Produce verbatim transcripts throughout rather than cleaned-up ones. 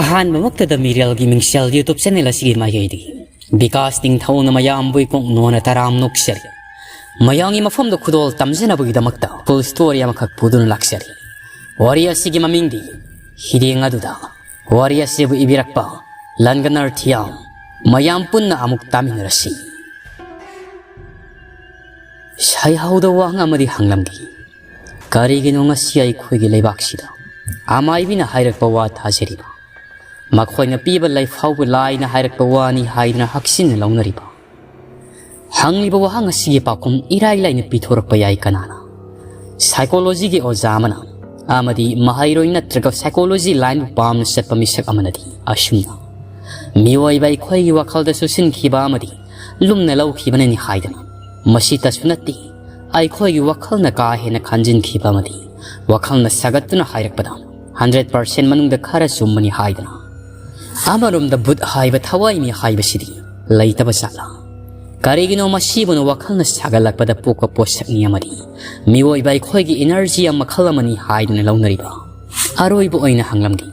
ꯑꯍꯥꯟꯕꯃꯛꯇꯗ ꯃꯤꯔꯦꯜꯒꯤ ꯃꯤꯡꯁꯦꯜ YouTube channel ꯑꯁꯤꯒꯤ ꯃꯥꯏꯀꯩꯗꯒꯤ ꯕꯤꯀꯥꯁ ꯅꯤꯡꯊꯧꯅ ꯃꯌꯥꯝꯕꯨ ꯏꯀꯣꯛ ꯅꯣꯟꯅ ꯇꯔꯥꯝ ꯅꯣꯛꯆꯔꯤ꯫ ꯃꯌꯥꯝꯒꯤ ꯃꯐꯝꯗ ꯈꯨꯗꯣꯜ ꯇꯝꯖꯅꯕꯒꯤꯗꯃꯛꯇ full story ꯑꯃꯈꯛ ꯄꯨꯗꯨꯅ ꯂꯥꯛꯆꯔꯤ꯫ ꯋꯥꯔꯤ ꯑꯁꯤꯒꯤ ꯃꯃꯤꯡꯗꯤ ꯍꯤꯔꯦꯡ ꯑꯗꯨꯗ꯫ ꯋꯥꯔꯤ ꯑꯁꯤꯕꯨ ꯏꯕꯤꯔꯛꯄ ꯂꯟꯒꯅꯔ ꯊꯤꯌꯥꯝ꯫ ꯃꯌꯥꯝ ꯄꯨꯟꯅ ꯑꯃꯨꯛ ꯇꯥꯃꯤꯟꯅꯔꯁꯤ꯫ ꯁꯩꯍꯧꯗ ꯋꯥꯍꯪ ꯑꯃꯗꯤ ꯍꯪꯂꯝꯒꯦ꯫ ꯀꯔꯤꯒꯤꯅꯣ ꯉꯁꯤ ꯑꯩꯈꯣꯏꯒꯤ ꯂꯩꯕꯥꯛꯁꯤꯗ ꯑꯃꯥꯏꯕꯤꯅ ꯍꯥꯏꯔꯛꯄ ꯋꯥ ꯊꯥꯖꯔꯤꯕ, ꯃꯈꯣꯏꯅ ꯄꯤꯕ ꯂꯩꯐꯥꯎꯕ ꯂꯥꯏꯅ ꯍꯥꯏꯔꯛꯄ ꯋꯥꯅꯤ ꯍꯥꯏꯗꯨꯅ ꯍꯛꯆꯤꯟꯅ ꯂꯧꯅꯔꯤꯕ? ꯍꯪꯂꯤꯕ ꯋꯥꯍꯪ ꯑꯁꯤꯒꯤ ꯄꯥꯎꯈꯨꯝ ꯏꯔꯥꯏ ꯂꯥꯏꯅ ꯄꯤꯊꯣꯔꯛꯄ ꯌꯥꯏ꯫ ꯀꯅꯥꯅ? Psychologyꯒꯤ ꯑꯣꯖꯥ ꯑꯃꯅ ꯑꯃꯗꯤ ꯃꯍꯩꯔꯣꯏ ꯅꯠꯇ꯭ꯔꯒ psychology lineꯕꯨ ꯄꯥꯝꯅ ꯆꯠꯄ ꯃꯤꯁꯛ ꯑꯃꯅꯗꯤ ꯑꯁꯨꯝꯅ ꯃꯤꯑꯣꯏꯕ ꯑꯩꯈꯣꯏꯒꯤ ꯋꯥꯈꯜꯗ ꯆꯨꯁꯤꯟꯈꯤꯕ ꯑꯃꯗꯤ ꯂꯨꯝꯅ ꯂꯧꯈꯤꯕꯅꯅꯤ ꯍꯥꯏꯗꯅ, ꯃꯁꯤꯇꯁꯨ ꯅꯠꯇꯦ, ꯑꯩꯈꯣꯏꯒꯤ ꯋꯥꯈꯜꯅ ꯀꯥ ꯍꯦꯟꯅ ꯈꯟꯖꯤꯟꯈꯤꯕ ꯑꯃꯗꯤ ꯋꯥꯈꯜꯅ ꯁꯥꯒꯠꯇꯨꯅ ꯍꯥꯏꯔꯛꯄꯗ hundred percent ꯃꯅꯨꯡꯗ ꯈꯔ ꯆꯨꯝꯕꯅꯤ ꯍꯥꯏꯗꯅ꯫ ꯑꯃꯔꯣꯝꯗ ꯚꯨꯠ ꯍꯥꯏꯕ ꯊꯋꯥꯏꯅꯤ ꯍꯥꯏꯕꯁꯤꯗꯤ ꯂꯩꯇꯕ ꯖꯥꯠꯂꯥ? ꯀꯔꯤꯒꯤꯅꯣ ꯃꯁꯤꯕꯨꯅ ꯋꯥꯈꯜꯅ ꯁꯥꯒꯠꯂꯛꯄꯗ ꯄꯣꯛꯄ ꯄꯣꯠꯁꯛꯅꯤ ꯑꯃꯗꯤ ꯃꯤꯑꯣꯏꯕ ꯑꯩꯈꯣꯏꯒꯤ energy ꯃꯈꯜ ꯑꯃꯅꯤ ꯍꯥꯏꯗꯨꯅ ꯂꯧꯅꯔꯤꯕ? ꯑꯔꯣꯏꯕ ꯑꯣꯏꯅ ꯍꯪꯂꯝꯒꯦ,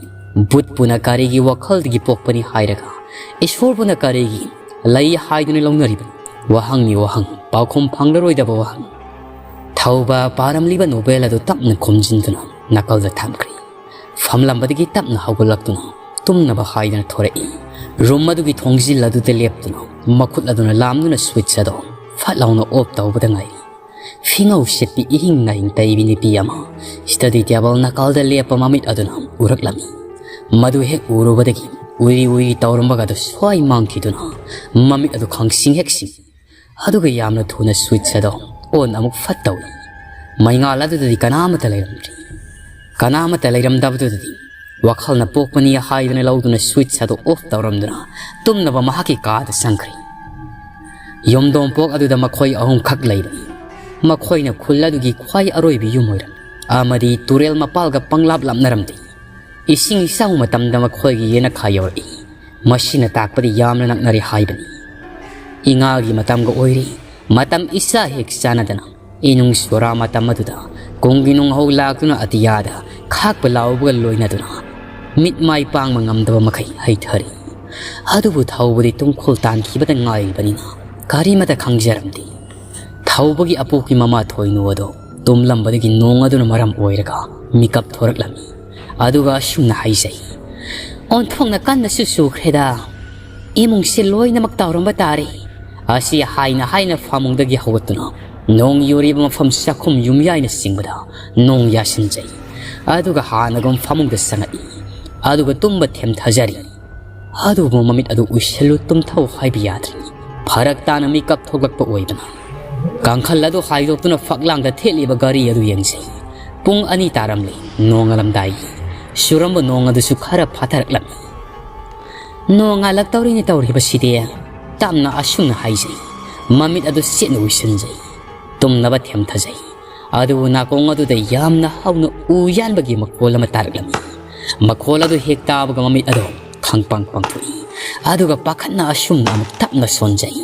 ꯚꯨꯠꯄꯨꯅ ꯀꯔꯤꯒꯤ ꯋꯥꯈꯜꯗꯒꯤ ꯄꯣꯛꯄꯅꯤ ꯍꯥꯏꯔꯒ ꯏꯁꯣꯔꯕꯨꯅ ꯀꯔꯤꯒꯤ ꯂꯩ ꯍꯥꯏꯗꯨꯅ ꯂꯧꯅꯔꯤꯕ? ꯋꯥꯍꯪꯅꯤ ꯋꯥꯍꯪ, ꯄꯥꯎꯈꯨꯝ ꯐꯪꯂꯔꯣꯏꯗꯕ ꯋꯥꯍꯪ꯫ ꯊꯧꯕ ꯄꯥꯔꯝꯂꯤꯕ novel ꯑꯗꯨ ꯇꯞꯅ ꯈꯨꯝꯖꯤꯟꯗꯨꯅ ꯅꯥꯀꯜꯗ ꯊꯝꯈ꯭ꯔꯦ꯫ ꯐꯝꯂꯝꯕꯗꯒꯤ ꯇꯞꯅ ꯍꯧꯒꯠꯂꯛꯇꯨꯅ ꯇꯨꯝꯅꯕ ꯍꯥꯏꯗꯨꯅ ꯊꯣꯔꯛꯏ꯫ Room ꯑꯗꯨꯒꯤ ꯊꯣꯡꯖꯤꯜ ꯑꯗꯨꯗ ꯂꯦꯞꯇꯨꯅ ꯃꯈꯨꯠ ꯑꯗꯨꯅ ꯂꯥꯝꯗꯨꯅ switch ꯑꯗꯣ ꯐꯠ ꯂꯥꯎꯅ off ꯇꯧꯕꯗ ꯉꯥꯏꯔꯤ꯫ ꯐꯤꯉꯧ ꯁꯦꯠꯄꯤ ꯏꯍꯤꯡ ꯅꯥꯍꯤꯡ ꯇꯩꯕꯤ ꯅꯨꯄꯤ ꯑꯃ study table ꯅꯥꯀꯜꯗ ꯂꯦꯞꯄ ꯃꯃꯤꯠ ꯑꯗꯨꯅ ꯎꯔꯛꯂꯝꯃꯤ꯫ ꯃꯗꯨ ꯍꯦꯛ ꯎꯔꯨꯕꯗꯒꯤ ꯎꯏꯔꯤ ꯎꯏꯔꯤ ꯇꯧꯔꯝꯕꯒ ꯑꯗꯨ ꯁ꯭ꯋꯥꯏ ꯃꯥꯡꯈꯤꯗꯨꯅ ꯃꯃꯤꯠ ꯑꯗꯨ ꯈꯪꯁꯤꯡ ꯍꯦꯛ ꯁꯤꯡ꯫ ꯑꯗꯨꯒ ꯌꯥꯝꯅ ꯊꯨꯅ switch ꯑꯗꯣ on ꯑꯃꯨꯛ ꯐꯠ ꯇꯧꯏ꯫ ꯃꯩꯉꯥꯜ ꯑꯗꯨꯗꯗꯤ ꯀꯅꯥꯃꯠꯇ ꯂꯩꯔꯝꯗ꯭ꯔꯤ꯫ ꯀꯅꯥꯃꯠꯇ ꯂꯩꯔꯝꯗꯕꯗꯨꯗꯗꯤ ꯋꯥꯈꯜꯅ ꯄꯣꯛꯄꯅꯤ ꯍꯥꯏꯗꯨꯅ ꯂꯧꯗꯨꯅ switch ꯑꯗꯨ off ꯇꯧꯔꯝꯗꯨꯅ ꯇꯨꯝꯅꯕ ꯃꯍꯥꯛꯀꯤ ꯀꯥꯗ ꯆꯪꯈ꯭ꯔꯦ꯫ ꯌꯨꯝꯗꯣꯡꯄꯣꯛ ꯑꯗꯨꯗ ꯃꯈꯣꯏ ꯑꯍꯨꯝꯈꯛ ꯂꯩꯕꯅꯤ꯫ ꯃꯈꯣꯏꯅ ꯈꯨꯜ ꯑꯗꯨꯒꯤ ꯈ꯭ꯋꯥꯏ ꯑꯔꯣꯏꯕ ꯌꯨꯝ ꯑꯣꯏꯔꯝꯃꯤ ꯑꯃꯗꯤ ꯇꯨꯔꯦꯜ ꯃꯄꯥꯜꯒ ꯄꯪꯂꯥꯞ ꯂꯥꯞꯅꯔꯝꯗꯦ꯫ ꯏꯁꯤꯡ ꯏꯆꯥꯎ ꯃꯇꯝꯗ ꯃꯈꯣꯏꯒꯤ ꯌꯦꯅꯈꯥ ꯌꯧꯔꯛꯏ꯫ ꯃꯁꯤꯅ ꯇꯥꯛꯄꯗꯤ ꯌꯥꯝꯅ ꯅꯛꯅꯔꯦ ꯍꯥꯏꯕꯅꯤ꯫ ꯏꯉꯥꯒꯤ ꯃꯇꯝꯒ ꯑꯣꯏꯔꯤ꯫ ꯃꯇꯝ ꯏꯆꯥ ꯍꯦꯛ ꯆꯥꯟꯅꯗꯅ ꯏꯅꯨꯡ ꯁꯣꯔꯥ ꯃꯇꯝ ꯑꯗꯨꯗ ꯀꯨꯝꯒꯤ ꯅꯨꯡꯍꯧ ꯂꯥꯛꯇꯨꯅ ꯑꯇꯤꯌꯥꯗ ꯈꯥꯛꯄ ꯂꯥꯎꯕꯒ ꯂꯣꯏꯅꯗꯨꯅ ꯃꯤꯠ ꯃꯥꯏ ꯄꯥꯡꯕ ꯉꯝꯗꯕ ꯃꯈꯩ ꯍꯩꯊꯔꯦ꯫ ꯑꯗꯨꯕꯨ ꯊꯧꯕꯗꯤ ꯇꯨꯝꯈꯨꯜ ꯇꯥꯟꯈꯤꯕꯗ ꯉꯥꯏꯔꯤꯕꯅꯤꯅ ꯀꯔꯤꯃꯇ ꯈꯪꯖꯔꯝꯗꯦ꯫ ꯊꯧꯕꯒꯤ ꯑꯄꯣꯛꯄꯤ ꯃꯃꯥ ꯊꯣꯏꯅꯨ ꯑꯗꯣ ꯇꯨꯝꯂꯝꯕꯗꯒꯤ ꯅꯣꯡ ꯑꯗꯨꯅ ꯃꯔꯝ ꯑꯣꯏꯔꯒ ꯃꯤꯀꯞ ꯊꯣꯔꯛꯂꯝꯃꯤ꯫ ꯑꯗꯨꯒ ꯑꯁꯨꯝꯅ ꯍꯥꯏꯖꯩ, "ꯑꯣꯟꯊꯣꯛꯅ ꯀꯟꯅꯁꯨ ꯆꯨꯈ꯭ꯔꯦꯗ꯫ ꯏꯃꯨꯡꯁꯦ ꯂꯣꯏꯅꯃꯛ ꯇꯥꯎꯔꯝꯕ ꯇꯥꯔꯦ"꯫ ꯑꯁꯤ ꯍꯥꯏꯅ ꯍꯥꯏꯅ ꯐꯃꯨꯡꯗꯒꯤ ꯍꯧꯒꯠꯇꯨꯅ ꯅꯣꯡ ꯌꯨꯔꯤꯕ ꯃꯐꯝ ꯆꯥꯛꯈꯨꯝ ꯌꯨꯝꯌꯥꯏꯅ ꯆꯤꯡꯕꯗ ꯅꯣꯡ ꯌꯥꯁꯤꯟꯖꯩ꯫ ꯑꯗꯨꯒ ꯍꯥꯟꯅꯒꯨꯝ ꯐꯃꯨꯡꯗ ꯆꯪꯉꯛꯏ꯫ ꯑꯗꯨꯒ ꯇꯨꯝꯕ ꯊꯦꯝꯊꯖꯔꯤ꯫ ꯑꯗꯨꯕꯨ ꯃꯃꯤꯠ ꯑꯗꯨ ꯎꯏꯁꯜꯂꯨ ꯇꯨꯝꯊꯧ ꯍꯥꯏꯕ ꯌꯥꯗ꯭ꯔꯤ꯫ ꯐꯔꯛ ꯇꯥꯅ ꯃꯤꯀꯞ ꯊꯣꯛꯂꯛꯄ ꯑꯣꯏꯕꯅ ꯀꯥꯡꯈꯜ ꯑꯗꯨ ꯍꯥꯏꯗꯣꯛꯇꯨꯅ ꯐꯛꯂꯥꯡꯗ ꯊꯦꯠꯂꯤꯕ ꯘꯔꯤ ꯑꯗꯨ ꯌꯦꯡꯖꯩ꯫ ꯄꯨꯡ ꯑꯅꯤ ꯇꯥꯔꯝꯂꯦ꯫ ꯅꯣꯡꯉꯥꯜꯂꯝꯗꯥꯏꯒꯤ ꯆꯨꯔꯝꯕ ꯅꯣꯡ ꯑꯗꯨꯁꯨ ꯈꯔ ꯐꯥꯊꯔꯛꯂꯝꯃꯤ꯫ "ꯅꯣꯡꯉꯥꯜꯂꯛꯇꯧꯔꯤꯅꯦ ꯇꯧꯔꯤꯕꯁꯤꯗꯤ"꯫ ꯇꯞꯅ ꯑꯁꯨꯝꯅ ꯍꯥꯏꯖꯩ꯫ ꯃꯃꯤꯠ ꯑꯗꯨ ꯆꯦꯠꯅ ꯎꯏꯁꯤꯟꯖꯩ꯫ ꯇꯨꯝꯅꯕ ꯊꯦꯝꯊꯖꯩ꯫ ꯑꯗꯨꯕꯨ ꯅꯥꯀꯣꯡ ꯑꯗꯨꯗ ꯌꯥꯝꯅ ꯍꯧꯅ ꯎ ꯌꯥꯟꯕꯒꯤ ꯃꯈꯣꯜ ꯑꯃ ꯇꯥꯔꯛꯂꯝꯃꯤ꯫ ꯃꯈꯣꯜ ꯑꯗꯨ ꯍꯦꯛ ꯇꯥꯕꯒ ꯃꯃꯤꯠ ꯑꯗꯨ ꯈꯪꯄꯥꯡ ꯄꯥꯡꯊꯣꯛꯏ꯫ ꯑꯗꯨꯒ ꯄꯥꯈꯠꯅ ꯑꯁꯨꯝꯅ ꯑꯃꯨꯛ ꯇꯞꯅ ꯁꯣꯟꯖꯩ꯫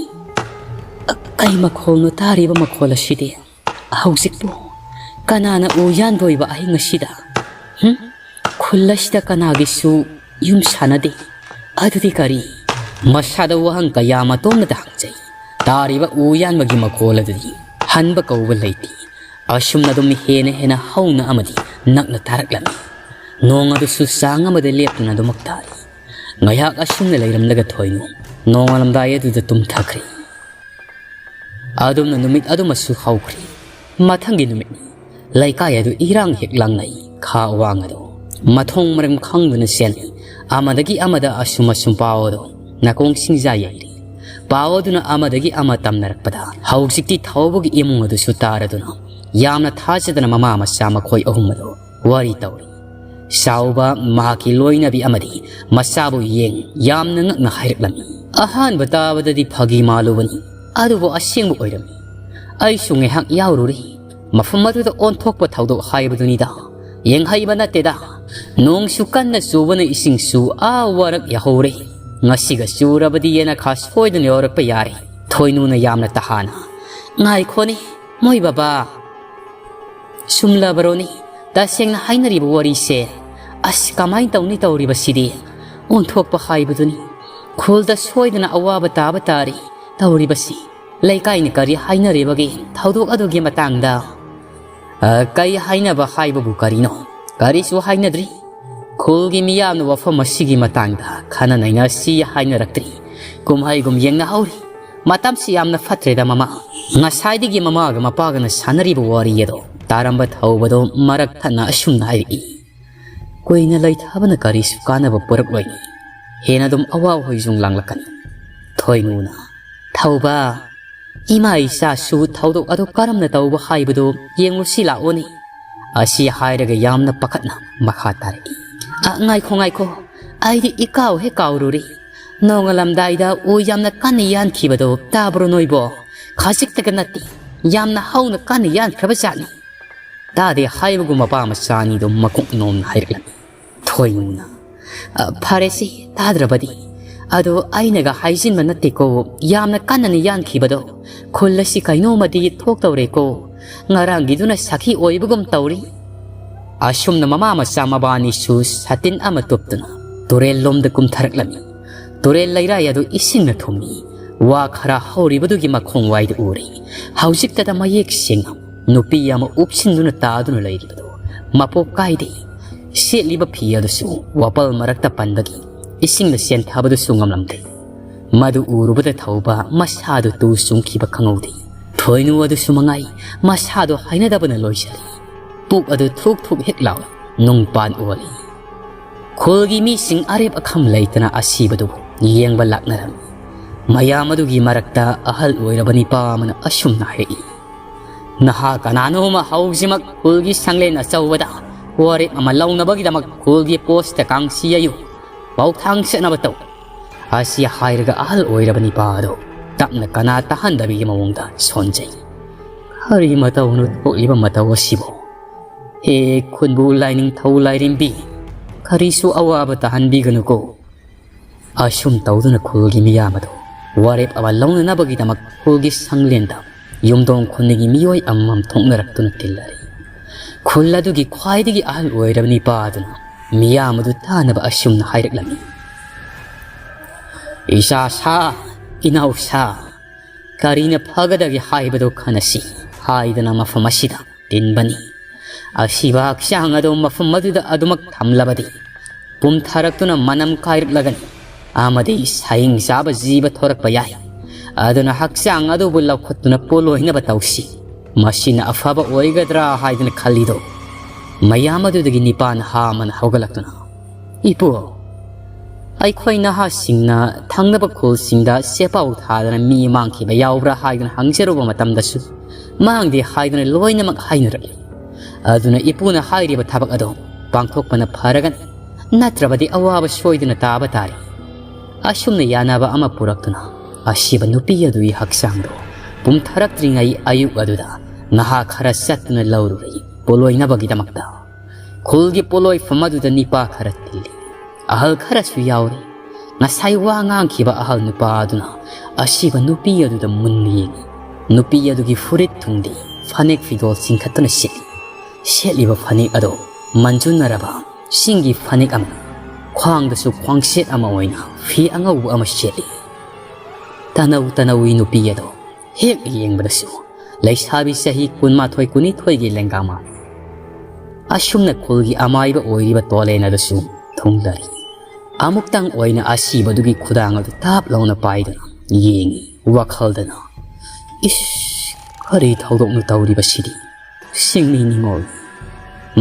"ꯀꯩ ꯃꯈꯣꯜꯅꯣ ꯇꯥꯔꯤꯕ ꯃꯈꯣꯜ ꯑꯁꯤꯗꯤ? ꯍꯧꯖꯤꯛꯄꯨ ꯀꯅꯥꯅ ꯎ ꯌꯥꯟꯗꯣꯏꯕ ꯑꯍꯤꯡ ꯑꯁꯤꯗ? ꯍꯨꯝ? ꯈꯨꯜ ꯑꯁꯤꯗ ꯀꯅꯥꯒꯤꯁꯨ ꯌꯨꯝ ꯁꯥꯟꯅꯗꯦ꯫ ꯑꯗꯨꯗꯤ ꯀꯔꯤ?" ꯃꯁꯥꯗ ꯋꯥꯍꯪ ꯀꯌꯥ ꯑꯃ ꯇꯣꯝꯅꯇ ꯍꯪꯖꯩ꯫ ꯇꯥꯔꯤꯕ ꯎ ꯌꯥꯟꯕꯒꯤ ꯃꯈꯣꯜ ꯑꯗꯨꯗꯤ ꯍꯟꯕ ꯀꯧꯕ ꯂꯩꯇꯦ꯫ ꯑꯁꯨꯝꯅ ꯑꯗꯨꯝ ꯍꯦꯟꯅ ꯍꯦꯟꯅ ꯍꯧꯅ ꯑꯃꯗꯤ ꯅꯛꯅ ꯇꯥꯔꯛꯂꯝꯃꯤ꯫ ꯅꯣꯡ ꯑꯗꯨꯁꯨ ꯆꯥꯡ ꯑꯃꯗ ꯂꯦꯞꯇꯅ ꯑꯗꯨꯃꯛ ꯇꯥꯔꯤ꯫ ꯉꯥꯏꯍꯥꯛ ꯑꯁꯨꯝꯅ ꯂꯩꯔꯝꯂꯒ ꯊꯣꯏꯅꯨ ꯅꯣꯡꯉꯥꯜꯂꯝꯗꯥꯏ ꯑꯗꯨꯗ ꯇꯨꯝꯊꯈ꯭ꯔꯦ꯫ ꯑꯗꯨꯝꯅ ꯅꯨꯃꯤꯠ ꯑꯗꯨꯃꯁꯨ ꯍꯧꯈ꯭ꯔꯦ꯫ ꯃꯊꯪꯒꯤ ꯅꯨꯃꯤꯠꯅꯤ꯫ ꯂꯩꯀꯥꯏ ꯑꯗꯨ ꯏꯔꯥꯡ ꯍꯦꯛ ꯂꯥꯡꯅꯩ꯫ ꯈꯥ ꯑꯋꯥꯡ ꯑꯗꯨ ꯃꯊꯣꯡ ꯃꯔꯝ ꯈꯪꯗꯅ ꯆꯦꯜꯂꯤ꯫ ꯑꯃꯗꯒꯤ ꯑꯃꯗ ꯑꯁꯨꯝ ꯑꯁꯨꯝ ꯄꯥꯎ ꯑꯗꯨ ꯅꯥꯀꯣꯡ ꯁꯤꯡꯖꯥ ꯌꯩꯔꯤ꯫ ꯄꯥꯎ ꯑꯗꯨꯅ ꯑꯃꯗꯒꯤ ꯑꯃ ꯇꯝꯅꯔꯛꯄꯗ ꯍꯧꯖꯤꯛꯇꯤ ꯊꯧꯕꯒꯤ ꯏꯃꯨꯡ ꯑꯗꯨꯁꯨ ꯇꯥꯔꯗꯨꯅ ꯌꯥꯝꯅ ꯊꯥꯖꯗꯅ ꯃꯃꯥ ꯃꯆꯥ ꯃꯈꯣꯏ ꯑꯍꯨꯝ ꯑꯗꯨ ꯋꯥꯔꯤ ꯇꯧꯔꯤ꯫ ꯆꯥꯎꯕ ꯃꯍꯥꯛꯀꯤ ꯂꯣꯏꯅꯕꯤ ꯑꯃꯗꯤ ꯃꯆꯥꯕꯨ ꯌꯦꯡ ꯌꯥꯝꯅ ꯉꯛꯅ ꯍꯥꯏꯔꯛꯂꯝꯃꯤ꯫ ꯑꯍꯥꯟꯕ ꯇꯥꯕꯗꯗꯤ ꯐꯥꯒꯤ ꯃꯥꯜꯂꯨꯕꯅꯤ, ꯑꯗꯨꯕꯨ ꯑꯁꯦꯡꯕ ꯑꯣꯏꯔꯝꯃꯤ꯫ ꯑꯩꯁꯨ ꯉꯥꯏꯍꯥꯛ ꯌꯥꯎꯔꯨꯔꯦ꯫ ꯃꯐꯝ ꯑꯗꯨꯗ ꯑꯣꯟꯊꯣꯛꯄ ꯊꯧꯗꯣꯛ ꯍꯥꯏꯕꯗꯨꯅꯤꯗ꯫ ꯌꯦꯡꯍꯩꯕ ꯅꯠꯇꯦꯗ꯫ ꯅꯣꯡꯁꯨ ꯀꯟꯅ ꯆꯨꯕꯅ ꯏꯁꯤꯡꯁꯨ ꯑꯥ ꯋꯥꯔꯛ ꯌꯥꯍꯧꯔꯦ꯫ ꯉꯁꯤꯒ ꯆꯨꯔꯕꯗꯤ ꯌꯦꯅꯈꯥ ꯁꯣꯏꯗꯅ ꯌꯧꯔꯛꯄ ꯌꯥꯔꯦ꯫ ꯊꯣꯏꯅꯨꯅ ꯌꯥꯝꯅ ꯇꯍꯥꯅ, "ꯉꯥꯏꯈꯣꯅꯦ, ꯃꯣꯏ ꯕꯕꯥ꯫ ꯆꯨꯝꯂꯕꯔꯣꯅꯦ? ꯇꯁꯦꯡꯅ ꯍꯥꯏꯅꯔꯤꯕ ꯋꯥꯔꯤꯁꯦ?" "ꯑꯁ, ꯀꯃꯥꯏꯅ ꯇꯧꯅꯤ ꯇꯧꯔꯤꯕꯁꯤꯗꯤ? ꯑꯣꯟꯊꯣꯛꯄ ꯍꯥꯏꯕꯗꯨꯅꯤ꯫ ꯈꯨꯜꯗ ꯁꯣꯏꯗꯅ ꯑꯋꯥꯕ ꯇꯥꯕ ꯇꯥꯔꯤ ꯇꯧꯔꯤꯕꯁꯤ꯫ ꯂꯩꯀꯥꯏꯅ ꯀꯔꯤ ꯍꯥꯏꯅꯔꯤꯕꯒꯦ ꯊꯧꯗꯣꯛ ꯑꯗꯨꯒꯤ ꯃꯇꯥꯡꯗ?" "ꯑ, ꯀꯩ ꯍꯥꯏꯅꯕ ꯍꯥꯏꯕꯕꯨ ꯀꯔꯤꯅꯣ? ꯀꯔꯤꯁꯨ ꯍꯥꯏꯅꯗ꯭ꯔꯤ꯫ ꯈꯨꯜꯒꯤ ꯃꯤꯌꯥꯝꯅ ꯋꯥꯐꯝ ꯑꯁꯤꯒꯤ ꯃꯇꯥꯡꯗ ꯈꯟꯅ ꯅꯩꯅꯁꯤ ꯍꯥꯏꯅꯔꯛꯇ꯭ꯔꯤ꯫ ꯀꯨꯝꯍꯩꯒꯨꯝ ꯌꯦꯡꯅꯍꯧꯔꯤ꯫ ꯃꯇꯝꯁꯤ ꯌꯥꯝꯅ ꯐꯠꯇ꯭ꯔꯦꯗ, ꯃꯃꯥ꯫" ꯉꯁꯥꯏꯗꯒꯤ ꯃꯃꯥꯒ ꯃꯄꯥꯒꯅ ꯁꯥꯟꯅꯔꯤꯕ ꯋꯥꯔꯤ ꯑꯗꯣ ꯇꯥꯔꯝꯕ ꯊꯧꯕꯗꯣ ꯃꯔꯛ ꯊꯠꯅ ꯑꯁꯨꯝꯅ ꯍꯥꯏꯔꯛꯏ꯫ "ꯀꯨꯏꯅ ꯂꯩꯊꯕꯅ ꯀꯔꯤꯁꯨ ꯀꯥꯟꯅꯕ ꯄꯨꯔꯛꯂꯣꯏ꯫ ꯍꯦꯟꯅ ꯑꯗꯨꯝ ꯑꯋꯥ ꯍꯣꯏꯖꯨꯡ ꯂꯥꯡꯂꯛꯀꯅꯤ꯫" ꯊꯣꯏꯅꯨꯅ, "ꯊꯧꯕ, ꯏꯃꯥ ꯏꯆꯥꯁꯨ ꯊꯧꯗꯣꯛ ꯑꯗꯨ ꯀꯔꯝꯅ ꯇꯧꯕ ꯍꯥꯏꯕꯗꯨ ꯌꯦꯡꯂꯨꯁꯤ ꯂꯥꯛꯑꯣꯅꯦ꯫" ꯑꯁꯤ ꯍꯥꯏꯔꯒ ꯌꯥꯝꯅ ꯄꯥꯈꯠꯅ ꯃꯈꯥ ꯇꯥꯔꯛꯏ꯫ "ꯑ, ꯉꯥꯏꯈꯣ, ꯉꯥꯏꯈꯣ, ꯑꯩꯗꯤ ꯏꯀꯥꯎ ꯍꯦꯛ ꯀꯥꯎꯔꯨꯔꯦ꯫ ꯅꯣꯡꯉꯥꯜꯂꯝꯗꯥꯏꯗ ꯎ ꯌꯥꯝꯅ ꯀꯟꯅ ꯌꯥꯟꯈꯤꯕꯗꯣ ꯇꯥꯕ꯭ꯔꯣ ꯅꯣꯏꯕꯣ? ꯈꯖꯤꯛꯇꯒ ꯅꯠꯇꯦ, ꯌꯥꯝꯅ ꯍꯧꯅ ꯀꯟꯅ ꯌꯥꯟꯈ꯭ꯔꯕ ꯖꯥꯠꯅꯤ꯫" ꯇꯥꯗꯦ ꯍꯥꯏꯕꯒꯨꯝ ꯃꯄꯥ ꯃꯆꯥ ꯑꯅꯤꯗꯨ ꯃꯀꯣꯛ ꯅꯣꯝꯅ ꯍꯥꯏꯔꯛꯂꯝꯃꯤ꯫ ꯊꯣꯏꯅꯨꯅ, "ꯑ, ꯐꯔꯦꯁꯤ, ꯇꯥꯗ꯭ꯔꯕꯗꯤ꯫ ꯑꯗꯣ ꯑꯩꯅꯒ ꯍꯥꯏꯖꯤꯟꯕ ꯅꯠꯇꯦꯀꯣ, ꯌꯥꯝꯅ ꯀꯟꯅꯅ ꯌꯥꯟꯈꯤꯕꯗꯣ꯫ ꯈꯨꯜ ꯑꯁꯤ ꯀꯩꯅꯣꯝꯃꯗꯤ ꯊꯣꯛꯇꯧꯔꯦꯀꯣ꯫ ꯉꯔꯥꯡꯒꯤꯗꯨꯅ ꯁꯥꯈꯤ ꯑꯣꯏꯕꯒꯨꯝ ꯇꯧꯔꯤ꯫" ꯑꯁꯨꯝꯅ ꯃꯃꯥ ꯃꯆꯥ ꯃꯕꯥꯅꯤꯁꯨ ꯁꯥꯇꯤꯟ ꯑꯃ ꯇꯨꯞꯇꯨꯅ ꯇꯨꯔꯦꯜ ꯂꯣꯝꯗ ꯀꯨꯝꯊꯔꯛꯂꯝꯃꯤ꯫ ꯇꯨꯔꯦꯜ ꯂꯩꯔꯥꯏ ꯑꯗꯨ ꯏꯁꯤꯡꯅ ꯊꯨꯝꯃꯤ꯫ ꯋꯥ ꯈꯔ ꯍꯧꯔꯤꯕꯗꯨꯒꯤ ꯃꯈꯣꯡ ꯋꯥꯏꯗ ꯎꯔꯦ꯫ ꯍꯧꯖꯤꯛꯇꯗ ꯃꯌꯦꯛ ꯁꯦꯡꯅ ꯅꯨꯄꯤ ꯑꯃ ꯎꯞꯁꯤꯟꯗꯨꯅ ꯇꯥꯗꯨꯅ ꯂꯩꯔꯤꯕꯗꯨ ꯃꯄꯣꯛ ꯀꯥꯏꯗꯦ꯫ ꯁꯦꯠꯂꯤꯕ ꯐꯤ ꯑꯗꯨꯁꯨ ꯋꯥꯄꯜ ꯃꯔꯛꯇ ꯄꯟꯕꯒꯤ ꯏꯁꯤꯡꯗ ꯆꯦꯟꯊꯕꯗꯨꯁꯨ ꯉꯝꯂꯝꯗꯦ꯫ ꯃꯗꯨ ꯎꯔꯨꯕꯗ ꯊꯧꯕ ꯃꯁꯥꯗꯨ ꯇꯨ ꯆꯨꯡꯈꯤꯕ ꯈꯪꯍꯧꯗꯦ꯫ ꯊꯣꯏꯅꯨ ꯑꯗꯨꯁꯨ ꯃꯉꯥꯏ, ꯃꯁꯥꯗꯣ ꯍꯩꯅꯗꯕꯅ ꯂꯣꯏꯖꯔꯦ꯫ ꯄꯨꯛ ꯑꯗꯨ ꯊꯨꯛ ꯊꯨꯛ ꯍꯦꯛ ꯂꯥꯎꯏ, ꯅꯨꯡꯄꯥꯟ ꯑꯣꯜꯂꯤ꯫ ꯈꯨꯜꯒꯤ ꯃꯤꯁꯤꯡ ꯑꯔꯦꯞ ꯑꯈꯝ ꯂꯩꯇꯅ ꯑꯁꯤꯕꯗꯨꯕꯨ ꯌꯦꯡꯕ ꯂꯥꯛꯅꯔꯝꯃꯤ꯫ ꯃꯌꯥꯝ ꯑꯗꯨꯒꯤ ꯃꯔꯛꯇ ꯑꯍꯜ ꯑꯣꯏꯔꯕ ꯅꯤꯄꯥ ꯑꯃꯅ ꯑꯁꯨꯝꯅ ꯍꯥꯏꯔꯛꯏ, "ꯅꯍꯥ ꯀꯅꯥꯅꯣ ꯑꯃ ꯍꯧꯖꯤꯛꯃꯛ ꯈꯨꯜꯒꯤ ꯁꯪꯂꯦꯟ ꯑꯆꯧꯕꯗ ꯋꯥꯔꯦꯞ ꯑꯃ ꯂꯧꯅꯕꯒꯤꯗꯃꯛ ꯈꯨꯜꯒꯤ ꯄꯣꯁꯇ ꯀꯥꯡꯁꯤ ꯌꯩꯌꯨ, ꯄꯥꯎꯊꯥꯡ ꯆꯠꯅꯕ ꯇꯧ꯫" ꯑꯁꯤ ꯍꯥꯏꯔꯒ ꯑꯍꯜ ꯑꯣꯏꯔꯕ ꯅꯤꯄꯥ ꯑꯗꯨ ꯇꯞꯅ ꯀꯅꯥ ꯇꯥꯍꯟꯗꯕꯒꯤ ꯃꯑꯣꯡꯗ ꯁꯣꯟꯖꯩ꯫ "ꯀꯔꯤ ꯃꯇꯧꯅꯣ ꯊꯣꯛꯂꯤꯕ ꯃꯇꯧ ꯑꯁꯤꯕꯨ? ꯍꯦ ꯈꯨꯟꯕꯨ ꯂꯥꯏꯅꯤꯡꯊꯧ ꯂꯥꯏꯔꯦꯝꯕꯤ, ꯀꯔꯤꯁꯨ ꯑꯋꯥꯕ ꯇꯥꯍꯟꯕꯤꯒꯅꯨꯀꯣ꯫" ꯑꯁꯨꯝ ꯇꯧꯗꯨꯅ ꯈꯨꯜꯒꯤ ꯃꯤꯌꯥꯝ ꯑꯗꯨ ꯋꯥꯔꯦꯞ ꯑꯃ ꯂꯧꯅꯅꯕꯒꯤꯗꯃꯛ ꯈꯨꯜꯒꯤ ꯁꯪꯂꯦꯟꯗ ꯌꯨꯝꯊꯣꯡ ꯈꯨꯟꯗꯒꯤ ꯃꯤꯑꯣꯏ ꯑꯃꯃꯝ ꯊꯣꯛꯅꯔꯛꯇꯨꯅ ꯇꯤꯜꯂꯔꯤ꯫ ꯈꯨꯜ ꯑꯗꯨꯒꯤ ꯈ꯭ꯋꯥꯏꯗꯒꯤ ꯑꯍꯜ ꯑꯣꯏꯔꯕ ꯅꯤꯄꯥ ꯑꯗꯨꯅ ꯃꯤꯌꯥꯝ ꯑꯗꯨ ꯇꯥꯅꯕ ꯑꯁꯨꯝꯅ ꯍꯥꯏꯔꯛꯂꯝꯃꯤ: "ꯏꯆꯥ ꯁꯥ, ꯏꯅꯥꯎ ꯁꯥ, ꯀꯔꯤꯅ ꯐꯒꯗꯒꯦ ꯍꯥꯏꯕꯗꯨ ꯈꯟꯅꯁꯤ" ꯍꯥꯏꯗꯅ ꯃꯐꯝ ꯑꯁꯤꯗ ꯇꯤꯟꯕꯅꯤ꯫ ꯑꯁꯤꯕ ꯍꯛꯆꯥꯡ ꯑꯗꯨ ꯃꯐꯝ ꯑꯗꯨꯗ ꯑꯗꯨꯃꯛ ꯊꯝꯂꯕꯗꯤ ꯄꯨꯝꯊꯔꯛꯇꯨꯅ ꯃꯅꯝ ꯀꯥꯏꯔꯛꯂꯒꯅꯤ ꯑꯃꯗꯤ ꯁꯥꯍꯤꯡ ꯆꯥꯕ ꯖꯤꯕ ꯊꯣꯔꯛꯄ ꯌꯥꯏ꯫ ꯑꯗꯨꯅ ꯍꯛꯆꯥꯡ ꯑꯗꯨꯕꯨ ꯂꯧꯈꯠꯇꯨꯅ ꯄꯣꯠꯂꯣꯏꯅꯕ ꯇꯧꯁꯤ꯫ ꯃꯁꯤꯅ ꯑꯐꯕ ꯑꯣꯏꯒꯗ꯭ꯔꯥ ꯍꯥꯏꯗꯅ ꯈꯜꯂꯤꯗꯣ꯫ ꯃꯌꯥꯝ ꯑꯗꯨꯗꯒꯤ ꯅꯤꯄꯥ ꯅꯍꯥ ꯑꯃꯅ ꯍꯧꯒꯠꯂꯛꯇꯨꯅ, "ꯏꯄꯨ, ꯑꯩꯈꯣꯏ ꯅꯍꯥꯁꯤꯡꯅ ꯊꯪꯅꯕ ꯈꯨꯜꯁꯤꯡꯗ ꯆꯦꯄꯥꯎ ꯊꯥꯗꯅ ꯃꯤ ꯃꯥꯡꯈꯤꯕ ꯌꯥꯎꯕ꯭ꯔꯥ ꯍꯥꯏꯗꯅ ꯍꯪꯖꯔꯨꯕ ꯃꯇꯝꯗꯁꯨ ꯃꯥꯡꯗꯦ ꯍꯥꯏꯗꯨꯅ ꯂꯣꯏꯅꯃꯛ ꯍꯥꯏꯅꯔꯛꯂꯤ꯫ ꯑꯗꯨꯅ ꯏꯄꯨꯅ ꯍꯥꯏꯔꯤꯕ ꯊꯕꯛ ꯑꯗꯣ ꯄꯥꯡꯊꯣꯛꯄꯅ ꯐꯔꯒꯅꯤ, ꯅꯠꯇ꯭ꯔꯕꯗꯤ ꯑꯋꯥꯕ ꯁꯣꯏꯗꯅ ꯇꯥꯕ ꯇꯥꯔꯦ"꯫ ꯑꯁꯨꯝꯅ ꯌꯥꯅꯕ ꯑꯃ ꯄꯨꯔꯛꯇꯨꯅ ꯑꯁꯤꯕ ꯅꯨꯄꯤ ꯑꯗꯨꯒꯤ ꯍꯛꯆꯥꯡꯗꯣ ꯄꯨꯝꯊꯔꯛꯇ꯭ꯔꯤꯉꯩ ꯑꯌꯨꯛ ꯑꯗꯨꯗ ꯅꯍꯥ ꯈꯔ ꯆꯠꯇꯨꯅ ꯂꯧꯔꯨꯔꯦ ꯄꯣꯠꯂꯣꯏꯅꯕꯒꯤꯗꯃꯛꯇ꯫ ꯈꯨꯜꯒꯤ ꯄꯣꯠꯂꯣꯏꯐꯝ ꯑꯗꯨꯗ ꯅꯤꯄꯥ ꯈꯔ ꯇꯤꯜꯂꯤ꯫ ꯑꯍꯜ ꯈꯔꯁꯨ ꯌꯥꯎꯔꯤ꯫ ꯉꯁꯥꯏ ꯋꯥ ꯉꯥꯡꯈꯤꯕ ꯑꯍꯜ ꯅꯨꯄꯥ ꯑꯗꯨꯅ ꯑꯁꯤꯕ ꯅꯨꯄꯤ ꯑꯗꯨꯗ ꯃꯨꯟꯅ ꯌꯦꯡꯉꯤ꯫ ꯅꯨꯄꯤ ꯑꯗꯨꯒꯤ ꯐꯨꯔꯤꯠ ꯊꯨꯡꯗꯤ ꯐꯅꯦꯛ ꯐꯤꯗꯣꯜ ꯆꯤꯡꯈꯠꯇꯨꯅ ꯁꯦꯠꯂꯤ꯫ ꯁꯦꯠꯂꯤꯕ ꯐꯅꯦꯛ ꯑꯗꯣ ꯃꯟꯖꯨꯟꯅꯔꯕ ꯆꯤꯡꯒꯤ ꯐꯅꯦꯛ ꯑꯃꯅꯤ꯫ ꯈ꯭ꯋꯥꯡꯗꯁꯨ ꯈ꯭ꯋꯥꯡꯁꯦꯠ ꯑꯃ ꯑꯣꯏꯅ ꯐꯤ ꯑꯉꯧꯕ ꯑꯃ ꯁꯦꯠꯂꯤ꯫ ꯇꯅꯧ ꯇꯅꯧꯏ ꯅꯨꯄꯤ ꯑꯗꯣ ꯍꯦꯛ ꯌꯦꯡꯕꯗꯁꯨ ꯂꯩꯁꯥꯕꯤ ꯆꯍꯤ ꯀꯨꯟꯃꯥꯊꯣꯏ ꯀꯨꯟꯅꯤꯊꯣꯏꯒꯤ ꯂꯦꯡꯒꯥ ꯃꯥꯜꯂꯤ꯫ ꯑꯁꯨꯝꯅ ꯈꯨꯜꯒꯤ ꯑꯃꯥꯏꯕ ꯑꯣꯏꯔꯤꯕ ꯇꯣꯂꯦꯟ ꯑꯗꯨꯁꯨ ꯊꯨꯡꯂꯔꯤ꯫ ꯑꯃꯨꯛꯇꯪ ꯑꯣꯏꯅ ꯑꯁꯤꯕꯗꯨꯒꯤ ꯈꯨꯗꯥꯡ ꯑꯗꯨ ꯇꯥꯞ ꯂꯥꯎꯅ ꯄꯥꯏꯗꯨꯅ ꯌꯦꯡꯉꯤ ꯋꯥꯈꯜꯗꯅ, "ꯏꯁ, ꯀꯔꯤ ꯊꯧꯗꯣꯛꯅꯣ ꯇꯧꯔꯤꯕꯁꯤꯗꯤ?" ꯁꯤꯡꯃꯤ ꯅꯤꯉꯣꯜ꯫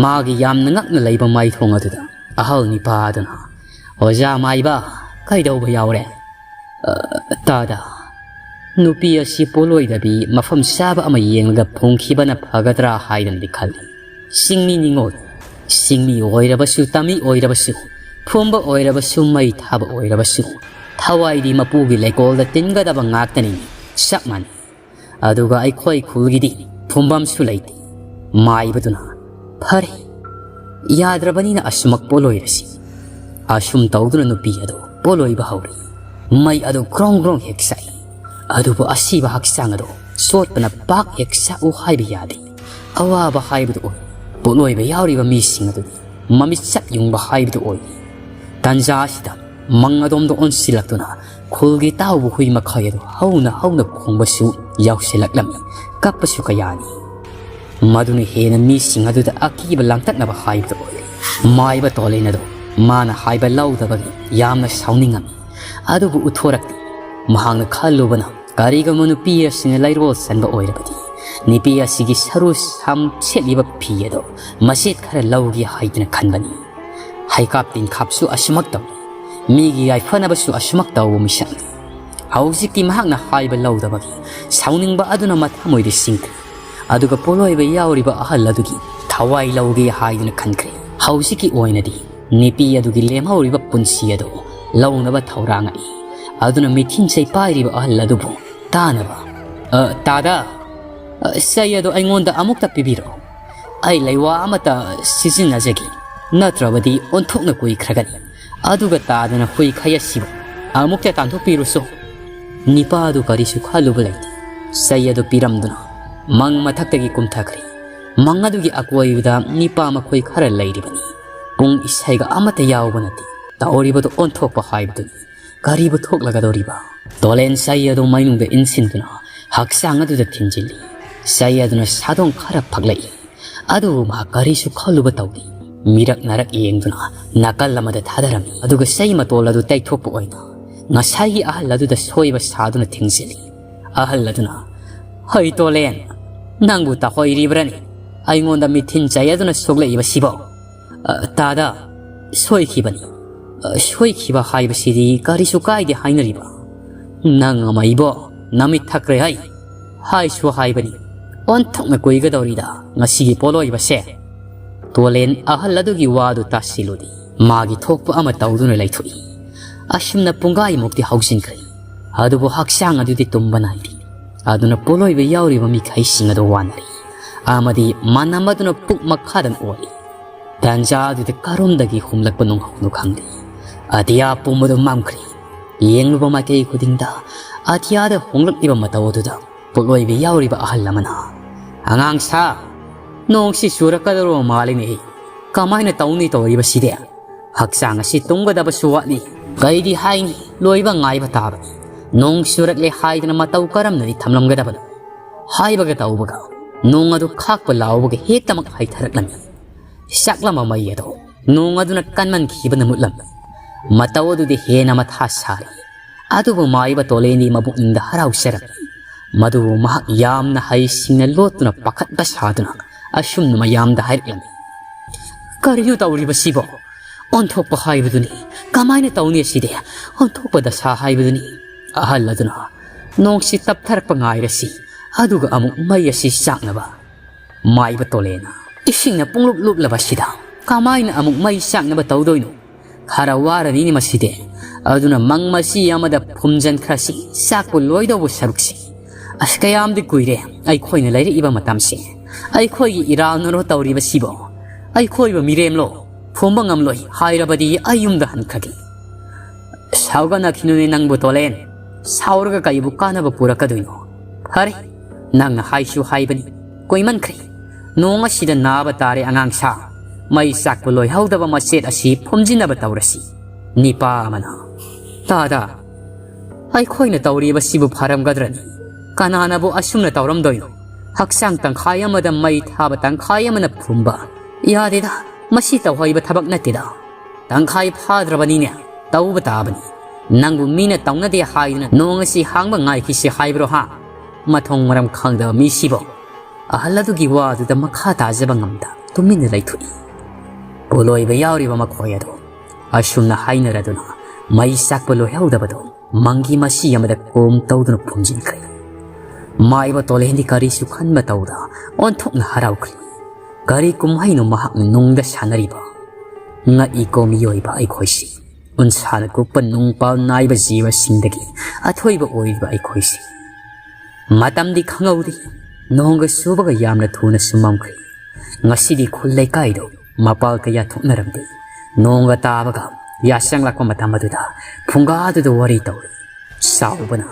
ꯃꯥꯒꯤ ꯌꯥꯝꯅ ꯉꯛꯅ ꯂꯩꯕ ꯃꯥꯏꯊꯣꯡ ꯑꯗꯨꯗ ꯑꯍꯜ ꯅꯤꯄꯥ ꯑꯗꯨꯅ, "ꯑꯣꯖꯥ ꯃꯥꯏꯕ, ꯀꯩꯗꯧꯕ ꯌꯥꯎꯔꯦ?" "ꯑ, ꯇꯥꯗ, ꯅꯨꯄꯤ ꯑꯁꯤ ꯄꯣꯠꯂꯣꯏꯗꯕꯤ ꯃꯐꯝ ꯆꯥꯕ ꯑꯃ ꯌꯦꯡꯂꯒ ꯐꯨꯝꯈꯤꯕꯅ ꯐꯒꯗ꯭ꯔꯥ ꯍꯥꯏꯗꯅꯗꯤ ꯈꯜꯂꯤ꯫ ꯁꯤꯡꯃꯤ ꯅꯤꯉꯣꯜ, ꯁꯤꯡꯃꯤ ꯑꯣꯏꯔꯕꯁꯨ, ꯇꯃꯤ ꯑꯣꯏꯔꯕꯁꯨ, ꯐꯨꯝꯕ ꯑꯣꯏꯔꯕꯁꯨ, ꯃꯩ ꯊꯥꯕ ꯑꯣꯏꯔꯕꯁꯨ, ꯊꯋꯥꯏꯗꯤ ꯃꯄꯨꯒꯤ ꯂꯩꯀꯣꯜꯗ ꯇꯤꯟꯒꯗꯕ ꯉꯥꯛꯇꯅꯤ, ꯆꯞ ꯃꯥꯟꯅꯩ꯫ ꯑꯗꯨꯒ ꯑꯩꯈꯣꯏ ꯈꯨꯜꯒꯤꯗꯤ ꯐꯨꯝꯕꯝꯁꯨ ꯂꯩꯇꯦ"꯫ ꯃꯥꯏꯕꯗꯨꯅ, "ꯐꯔꯦ, ꯌꯥꯗ꯭ꯔꯕꯅꯤꯅ ꯑꯁꯨꯃꯛ ꯄꯣꯠꯂꯣꯏꯔꯁꯤ"꯫ ꯑꯁꯨꯝ ꯇꯧꯗꯨꯅ ꯅꯨꯄꯤ ꯑꯗꯨ ꯄꯣꯠꯂꯣꯏꯕ ꯍꯧꯔꯤ꯫ ꯃꯩ ꯑꯗꯨ ꯒ꯭ꯔꯣꯡ ꯒ꯭ꯔꯣꯡ ꯍꯦꯛ ꯆꯥꯛꯏ, ꯑꯗꯨꯕꯨ ꯑꯁꯤꯕ ꯍꯛꯆꯥꯡ ꯑꯗꯨ ꯆꯣꯠꯄꯅ ꯄꯥꯛ ꯍꯦꯛ ꯆꯥꯛꯎ ꯍꯥꯏꯕ ꯌꯥꯗꯦ꯫ ꯑꯋꯥꯕ ꯍꯥꯏꯕꯗꯨ ꯑꯣꯏ꯫ ꯄꯣꯠꯂꯣꯏꯕ ꯌꯥꯎꯔꯤꯕ ꯃꯤꯁꯤꯡ ꯑꯗꯨꯗꯤ ꯃꯃꯤꯠ ꯆꯞ ꯌꯨꯡꯕ ꯍꯥꯏꯕꯗꯨ ꯑꯣꯏ꯫ ꯇꯥꯟꯖꯥ ꯑꯁꯤꯗ ꯃꯪ ꯑꯗꯣꯝꯗ ꯑꯣꯟꯁꯤꯜꯂꯛꯇꯨꯅ ꯈꯨꯜꯒꯤ ꯇꯥꯎꯕ ꯍꯨꯏ ꯃꯈꯩ ꯑꯗꯨ ꯍꯧꯅ ꯍꯧꯅ ꯈꯣꯡꯕꯁꯨ ꯌꯥꯎꯁꯤꯜꯂꯛꯂꯝꯃꯤ, ꯀꯞꯄꯁꯨ ꯀꯌꯥꯅꯤ꯫ ꯃꯗꯨꯅ ꯍꯦꯟꯅ ꯃꯤꯁꯤꯡ ꯑꯗꯨꯗ ꯑꯀꯤꯕ ꯂꯥꯡꯇꯛꯅꯕ ꯍꯥꯏꯕꯗꯨ ꯑꯣꯏꯔꯦ꯫ ꯃꯥꯏꯕ ꯇꯣꯂꯦꯟ ꯑꯗꯨ ꯃꯥꯅ ꯍꯥꯏꯕ ꯂꯧꯗꯕꯒꯤ ꯌꯥꯝꯅ ꯁꯥꯎꯅꯤꯡꯉꯝꯃꯤ꯫ ꯑꯗꯨꯕꯨ ꯎꯠꯊꯣꯔꯛꯇꯦ꯫ ꯃꯍꯥꯛꯅ ꯈꯜꯂꯨꯕꯅ, ꯀꯔꯤꯒꯨꯝꯕ ꯅꯨꯄꯤ ꯑꯁꯤꯅ ꯂꯩꯔꯣꯜ ꯆꯟꯕ ꯑꯣꯏꯔꯕꯗꯤ, ꯅꯨꯄꯤ ꯑꯁꯤꯒꯤ ꯁꯔꯨ ꯁꯝ ꯁꯦꯠꯂꯤꯕ ꯐꯤ ꯑꯗꯨ ꯃꯆꯦꯠ ꯈꯔ ꯂꯧꯒꯦ ꯍꯥꯏꯗꯨꯅ ꯈꯟꯕꯅꯤ꯫ ꯍꯩꯀꯥꯞ ꯇꯤꯟꯈꯥꯞꯁꯨ ꯑꯁꯨꯃꯛ ꯇꯧꯏ꯫ ꯃꯤꯒꯤ ꯌꯥꯏꯐꯅꯕꯁꯨ ꯑꯁꯨꯃꯛ ꯇꯧꯕ ꯃꯤꯁꯛꯅꯤ꯫ ꯍꯧꯖꯤꯛꯇꯤ ꯃꯍꯥꯛꯅ ꯍꯥꯏꯕ ꯂꯧꯗꯕꯒꯤ ꯁꯥꯎꯅꯤꯡꯕ ꯑꯗꯨꯅ ꯃꯊꯃꯣꯏꯗ ꯁꯤꯡꯈ꯭ꯔꯦ꯫ ꯑꯗꯨꯒ ꯄꯣꯠꯂꯣꯏꯕ ꯌꯥꯎꯔꯤꯕ ꯑꯍꯜ ꯑꯗꯨꯒꯤ ꯊꯋꯥꯏ ꯂꯧꯒꯦ ꯍꯥꯏꯗꯨꯅ ꯈꯟꯈ꯭ꯔꯦ꯫ ꯍꯧꯖꯤꯛꯀꯤ ꯑꯣꯏꯅꯗꯤ ꯅꯨꯄꯤ ꯑꯗꯨꯒꯤ ꯂꯦꯝꯍꯧꯔꯤꯕ ꯄꯨꯟꯁꯤ ꯑꯗꯨ ꯂꯧꯅꯕ ꯊꯧꯔꯥꯡ ꯉꯥꯛꯏ꯫ ꯑꯗꯨꯅ ꯃꯤꯊꯤꯟ ꯆꯩ ꯄꯥꯏꯔꯤꯕ ꯑꯍꯜ ꯑꯗꯨꯕꯨ ꯇꯥꯅꯕ, "ꯑ, ꯇꯥꯗ, ꯑ, ꯆꯩ ꯑꯗꯨ ꯑꯩꯉꯣꯟꯗ ꯑꯃꯨꯛꯇ ꯄꯤꯕꯤꯔꯛꯎ꯫ ꯑꯩ ꯂꯩꯋꯥ ꯑꯃꯠꯇ ꯁꯤꯖꯤꯟꯅꯖꯒꯦ, ꯅꯠꯇ꯭ꯔꯕꯗꯤ ꯑꯣꯟꯊꯣꯛꯅ ꯀꯨꯏꯈ꯭ꯔꯒꯅꯤ꯫ ꯑꯗꯨꯒ ꯇꯥꯗꯅ ꯍꯨꯏ ꯈꯩ ꯑꯁꯤꯕꯨ ꯑꯃꯨꯛꯇ ꯇꯥꯟꯊꯣꯛꯄꯤꯔꯨꯁꯨ꯫" ꯅꯤꯄꯥ ꯑꯗꯨ ꯀꯔꯤꯁꯨ ꯈꯜꯂꯨꯕ ꯂꯩꯇꯦ꯫ ꯆꯩ ꯑꯗꯨ ꯄꯤꯔꯝꯗꯨꯅ ꯃꯪ ꯃꯊꯛꯇꯒꯤ ꯀꯨꯝꯊꯈ꯭ꯔꯦ꯫ ꯃꯪ ꯑꯗꯨꯒꯤ ꯑꯀꯣꯏꯕꯗ ꯅꯤꯄꯥ ꯃꯈꯣꯏ ꯈꯔ ꯂꯩꯔꯤꯕꯅꯤ꯫ ꯄꯨꯡ ꯏꯁꯩꯒ ꯑꯃꯠꯇ ꯌꯥꯎꯕ ꯅꯠꯇꯦ꯫ ꯇꯧꯔꯤꯕꯗꯨ ꯑꯣꯟꯊꯣꯛꯄ ꯍꯥꯏꯕꯗꯨꯅꯤ꯫ ꯀꯔꯤꯕꯨ ꯊꯣꯛꯂꯒꯗꯧꯔꯤꯕ? ꯇꯣꯂꯦꯟ ꯆꯩ ꯑꯗꯨ ꯃꯩꯅꯨꯡꯗ ꯏꯟꯁꯤꯟꯗꯨꯅ ꯍꯛꯆꯥꯡ ꯑꯗꯨꯗ ꯊꯤꯟꯖꯤꯜꯂꯤ꯫ ꯆꯩ ꯑꯗꯨꯅ ꯁꯥꯗꯣꯡ ꯈꯔ ꯐꯛꯂꯛꯏ꯫ ꯑꯗꯨꯕꯨ ꯃꯍꯥꯛ ꯀꯔꯤꯁꯨ ꯈꯜꯂꯨꯕ ꯇꯧꯗꯦ꯫ ꯃꯤꯔꯛ ꯅꯥꯔꯛ ꯌꯦꯡꯗꯨꯅ ꯅꯥꯀꯜ ꯑꯃꯗ ꯊꯥꯗꯔꯝꯃꯤ꯫ ꯑꯗꯨꯒ ꯆꯩ ꯃꯇꯣꯜ ꯑꯗꯨ ꯇꯩꯊꯣꯛꯄ ꯑꯣꯏꯅ ꯉꯁꯥꯏꯒꯤ ꯑꯍꯜ ꯑꯗꯨꯗ ꯁꯣꯏꯕ ꯁꯥꯗꯨꯅ ꯊꯤꯡꯖꯤꯜꯂꯤ꯫ ꯑꯍꯜ ꯑꯗꯨꯅ, "ꯍꯩ ꯇꯣꯂꯦꯟ, ꯅꯪꯕꯨ ꯇꯥꯍꯣꯏꯔꯤꯕ꯭ꯔꯅꯤ? ꯑꯩꯉꯣꯟꯗ ꯃꯤꯊꯤꯟ ꯆꯩ ꯑꯗꯨꯅ ꯁꯣꯛꯂꯛꯏꯕꯁꯤꯕꯣ?" "ꯑ, ꯇꯥꯗ, ꯁꯣꯏꯈꯤꯕꯅꯤ꯫ ꯑ, ꯁꯣꯏꯈꯤꯕ ꯍꯥꯏꯕꯁꯤꯗꯤ ꯀꯔꯤꯁꯨ ꯀꯥꯏꯗꯦ ꯍꯥꯏꯅꯔꯤꯕ꯫ ꯅꯪ ꯑꯃ ꯏꯕꯣ, ꯅꯃꯤꯠ ꯊꯛꯈ꯭ꯔꯦ ꯍꯩ꯫ ꯍꯥꯏꯁꯨ ꯍꯥꯏꯕꯅꯤ, ꯑꯣꯟꯊꯣꯛꯅ ꯀꯨꯏꯒꯗꯧꯔꯤꯗ ꯉꯁꯤꯒꯤ ꯄꯣꯠꯂꯣꯏꯕꯁꯦ꯫" ꯇꯣꯂꯦꯟ ꯑꯍꯜ ꯑꯗꯨꯒꯤ ꯋꯥꯗꯨ ꯇꯥꯁꯤꯜꯂꯨꯗꯦ꯫ ꯃꯥꯒꯤ ꯊꯣꯛꯄ ꯑꯃ ꯇꯧꯗꯨꯅ ꯂꯩꯊꯣꯛꯏ꯫ ꯑꯁꯨꯝꯅ ꯄꯨꯡꯈꯥꯏꯃꯨꯛꯇꯤ ꯍꯧꯖꯤꯟꯈ꯭ꯔꯦ꯫ ꯑꯗꯨꯕꯨ ꯍꯛꯆꯥꯡ ꯑꯗꯨꯗꯤ ꯇꯨꯝꯕ ꯅꯥꯏꯗꯦ꯫ ꯑꯗꯨꯅ ꯄꯣꯠꯂꯣꯏꯕ ꯌꯥꯎꯔꯤꯕ ꯃꯤꯈꯩꯁꯤꯡ ꯑꯗꯨ ꯋꯥꯅꯔꯤ꯫ ꯑꯃꯗꯤ ꯃꯅꯝ ꯑꯗꯨꯅ ꯄꯨꯛ ꯃꯈꯥꯗ ꯑꯣꯜꯂꯤ꯫ ꯇꯥꯟꯖꯥ ꯑꯗꯨꯗ ꯀꯔꯣꯝꯗꯒꯤ ꯍꯨꯝꯂꯛꯄ ꯅꯨꯡꯍꯧꯅꯣ ꯈꯪꯗꯦ꯫ ꯑꯇꯤꯌꯥ ꯄꯨꯝꯕꯗꯨ ꯃꯝꯈ꯭ꯔꯦ꯫ ꯌꯦꯡꯂꯨꯕ ꯃꯥꯏꯀꯩ ꯈꯨꯗꯤꯡꯗ ꯑꯇꯤꯌꯥꯗ ꯍꯣꯡꯂꯛꯂꯤꯕ ꯃꯇꯧ ꯑꯗꯨꯗ ꯄꯣꯠꯂꯣꯏꯕ ꯌꯥꯎꯔꯤꯕ ꯑꯍꯜ ꯑꯃꯅ, "ꯑꯉꯥꯡ ꯁꯥ, ꯅꯣꯡꯁꯤ ꯆꯨꯔꯛꯀꯗꯧꯔꯕ ꯃꯥꯜꯂꯤꯅꯦ꯫ ꯀꯃꯥꯏꯅ ꯇꯧꯅꯤ ꯇꯧꯔꯤꯕꯁꯤꯗꯤ? ꯍꯛꯆꯥꯡ ꯑꯁꯤ ꯇꯨꯝꯒꯗꯕꯁꯨ ꯋꯥꯠꯂꯤ꯫ ꯀꯩꯗꯤ ꯍꯥꯏꯅꯤ, ꯂꯣꯏꯕ ꯉꯥꯏꯕ ꯇꯥꯕꯅꯤ꯫ ꯅꯣꯡ ꯆꯨꯔꯛꯂꯦ ꯍꯥꯏꯗꯅ ꯃꯇꯧ ꯀꯔꯝꯅꯗꯤ ꯊꯝꯂꯝꯒꯗꯕꯅꯣ? ꯍꯥꯏꯕꯒ ꯇꯧꯕꯒ ꯅꯣꯡ ꯑꯗꯨ ꯈꯥꯛꯄ ꯂꯥꯎꯕꯒ ꯍꯦꯛꯇꯃꯛ ꯍꯩꯊꯔꯛꯂꯝꯃꯤ꯫ ꯆꯥꯛꯂꯝꯕ ꯃꯩ ꯑꯗꯨ ꯅꯣꯡ ꯑꯗꯨꯅ ꯀꯟꯃꯟꯈꯤꯕꯅ ꯃꯨꯠꯂꯝꯃꯤ꯫ ꯃꯇꯧ ꯑꯗꯨꯗꯤ ꯍꯦꯟꯅ ꯃꯊꯥ ꯁꯥꯔꯤ꯫ ꯑꯗꯨꯕꯨ ꯃꯥꯏꯕ ꯇꯣꯂꯦꯟꯗꯤ ꯃꯄꯨꯛꯅꯤꯡꯗ ꯍꯔꯥꯎꯖꯔꯝꯃꯤ꯫ ꯃꯗꯨꯕꯨ ꯃꯍꯥꯛ ꯌꯥꯝꯅ ꯍꯩꯁꯤꯡꯅ ꯂꯣꯠꯇꯨꯅ ꯄꯥꯈꯠꯄ ꯁꯥꯗꯨꯅ ꯑꯁꯨꯝꯅ ꯃꯌꯥꯝꯗ ꯍꯥꯏꯔꯛꯂꯝꯃꯤ꯫ ꯀꯔꯤꯅꯣ ꯇꯧꯔꯤꯕꯁꯤꯕꯣ? ꯑꯣꯟꯊꯣꯛꯄ ꯍꯥꯏꯕꯗꯨꯅꯤ꯫ ꯀꯃꯥꯏꯅ ꯇꯧꯅꯤ ꯑꯁꯤꯗꯤ? ꯑꯣꯟꯊꯣꯛꯄ ꯗꯁꯥ ꯍꯥꯏꯕꯗꯨꯅꯤ꯫ ꯑꯍꯜ ꯑꯗꯨꯅ ꯅꯣꯡꯁꯤ ꯇꯞꯊꯔꯛꯄ ꯉꯥꯏꯔꯁꯤ, ꯑꯗꯨꯒ ꯑꯃꯨꯛ ꯃꯩ ꯑꯁꯤ ꯆꯥꯛꯅꯕ꯫ ꯃꯥꯏꯕ ꯇꯣꯂꯦꯅ ꯏꯁꯤꯡꯅ ꯄꯨꯡꯂꯨꯞ ꯂꯨꯞꯂꯕꯁꯤꯗ ꯀꯃꯥꯏꯅ ꯑꯃꯨꯛ ꯃꯩ ꯆꯥꯛꯅꯕ ꯇꯧꯗꯣꯏꯅꯣ? ꯈꯔ ꯋꯥꯔꯅꯤꯅꯦ ꯃꯁꯤꯗꯤ꯫ ꯑꯗꯨꯅ ꯃꯪ ꯃꯆꯤ ꯑꯃꯗ ꯐꯨꯝꯖꯟꯈ꯭ꯔꯁꯤ, ꯆꯥꯛꯄꯨ ꯂꯣꯏꯗꯧꯕ ꯁꯔꯨꯛꯁꯤ꯫ ꯑꯁ, ꯀꯌꯥꯝꯗꯤ ꯀꯨꯏꯔꯦ ꯑꯩꯈꯣꯏꯅ ꯂꯩꯔꯛꯏꯕ ꯃꯇꯝꯁꯤ꯫ ꯑꯩꯈꯣꯏꯒꯤ ꯏꯔꯥꯜꯅꯔꯣ ꯇꯧꯔꯤꯕꯁꯤꯕꯣ? ꯑꯩꯈꯣꯏꯕꯨ ꯃꯤꯔꯦꯝꯂꯣ? ꯐꯨꯝꯕ ꯉꯝꯂꯣꯏ ꯍꯥꯏꯔꯕꯗꯤ ꯑꯩ ꯌꯨꯝꯗ ꯍꯟꯈ꯭ꯔꯒꯦ꯫ ꯁꯥꯎꯒꯠꯅꯈꯤꯅꯨꯅꯦ ꯅꯪꯕꯨ, ꯇꯣꯂꯦꯟ꯫ ꯁꯥꯎꯔꯒ ꯀꯩꯕꯨ ꯀꯥꯟꯅꯕ ꯄꯨꯔꯛꯀꯗꯣꯏꯅꯣ? ꯐꯔꯦ, ꯅꯪꯅ ꯍꯥꯏꯁꯨ ꯍꯥꯏꯕꯅꯤ꯫ ꯀꯨꯏꯃꯟꯈ꯭ꯔꯦ꯫ ꯅꯣꯡ ꯑꯁꯤꯗ ꯅꯥꯕ ꯇꯥꯔꯦ, ꯑꯉꯥꯡ ꯁꯥ꯫ ꯃꯩ ꯆꯥꯛꯄ ꯂꯣꯏꯍꯧꯗꯕ ꯃꯆꯦꯠ ꯑꯁꯤ ꯐꯨꯝꯖꯤꯟꯅꯕ ꯇꯧꯔꯁꯤ꯫ ꯅꯤꯄꯥ ꯑꯃꯅ, ꯇꯥꯗ, ꯑꯩꯈꯣꯏꯅ ꯇꯧꯔꯤꯕꯁꯤꯕꯨ ꯐꯔꯝꯒꯗ꯭ꯔꯅꯤ? ꯀꯅꯥꯅꯕꯨ ꯑꯁꯨꯝꯅ ꯇꯧꯔꯝꯗꯣꯏꯅꯣ? ꯍꯛꯆꯥꯡ ꯇꯪꯈꯥꯏ ꯑꯃꯗ ꯃꯩ ꯊꯥꯕ, ꯇꯪꯈꯥꯏ ꯑꯃꯅ ꯐꯨꯝꯕ꯫ ꯌꯥꯗꯦꯗ, ꯃꯁꯤ ꯇꯧꯍꯩꯕ ꯊꯕꯛ ꯅꯠꯇꯦꯗ꯫ ꯇꯪꯈꯥꯏ ꯐꯥꯗ꯭ꯔꯕꯅꯤꯅꯦ, ꯇꯧꯕ ꯇꯥꯕꯅꯤ꯫ ꯅꯪꯕꯨ ꯃꯤꯅ ꯇꯧꯅꯗꯦ ꯍꯥꯏꯗꯨꯅ ꯅꯣꯡ ꯑꯁꯤ ꯍꯥꯡꯕ ꯉꯥꯏꯈꯤꯁꯤ ꯍꯥꯏꯕ꯭ꯔꯣ, ꯍꯥ? ꯃꯊꯣꯡ ꯃꯔꯝ ꯈꯪꯗꯕ ꯃꯤꯁꯤꯕꯨ꯫ ꯑꯍꯜ ꯑꯗꯨꯒꯤ ꯋꯥꯗꯨꯗ ꯃꯈꯥ ꯇꯥꯖꯕ ꯉꯝꯗ ꯇꯨꯃꯤꯟꯅ ꯂꯩꯊꯣꯛꯏ꯫ ꯄꯣꯂꯣꯏꯕ ꯌꯥꯎꯔꯤꯕ ꯃꯈꯣꯏ ꯑꯗꯨ ꯑꯁꯨꯝꯅ ꯍꯥꯏꯅꯔꯗꯨꯅ ꯃꯩ ꯆꯥꯛꯄ ꯂꯣꯏꯍꯧꯗꯕꯗꯨ ꯃꯪꯒꯤ ꯃꯁꯤ ꯑꯃꯗ ꯀꯣꯝ ꯇꯧꯗꯨꯅ ꯐꯨꯝꯖꯤꯟꯈ꯭ꯔꯦ꯫ ꯃꯥꯏꯕ ꯇꯣꯂꯦꯟꯗꯤ ꯀꯔꯤꯁꯨ ꯈꯟꯕ ꯇꯧꯗ ꯑꯣꯟꯊꯣꯛꯅ ꯍꯔꯥꯎꯈ꯭ꯔꯦ꯫ ꯀꯔꯤ ꯀꯨꯝꯍꯩꯅꯣ ꯃꯍꯥꯛꯅ ꯅꯨꯡꯗ ꯁꯥꯟꯅꯔꯤꯕ? ꯉꯛꯏꯀꯣ ꯃꯤꯑꯣꯏꯕ ꯑꯩꯈꯣꯏꯁꯤ꯫ ꯎꯟꯁꯥꯅ ꯀꯨꯞꯄ ꯅꯨꯡꯄꯥꯜ ꯅꯥꯏꯕ ꯖꯤꯕꯁꯤꯡꯗꯒꯤ ꯑꯊꯣꯏꯕ ꯑꯣꯏꯔꯤꯕ ꯑꯩꯈꯣꯏꯁꯤ꯫ ꯃꯇꯝꯗꯤ ꯈꯪꯍꯧꯗꯦ꯫ ꯅꯣꯡꯒ ꯆꯨꯕꯒ ꯌꯥꯝꯅ ꯊꯨꯅ ꯆꯨꯝꯃꯝꯈ꯭ꯔꯦ꯫ ꯉꯁꯤꯗꯤ ꯈꯨꯜ ꯂꯩꯀꯥꯏꯗꯨ ꯃꯄꯥꯜ ꯀꯌꯥ ꯊꯣꯛꯅꯔꯝꯗꯦ꯫ ꯅꯣꯡꯒ ꯇꯥꯕꯒ ꯌꯥꯁꯪꯂꯛꯄ ꯃꯇꯝ ꯑꯗꯨꯗ ꯐꯨꯡꯒꯥꯗꯨꯗ ꯋꯥꯔꯤ ꯇꯧꯔꯤ꯫ ꯆꯥꯎꯕꯅ,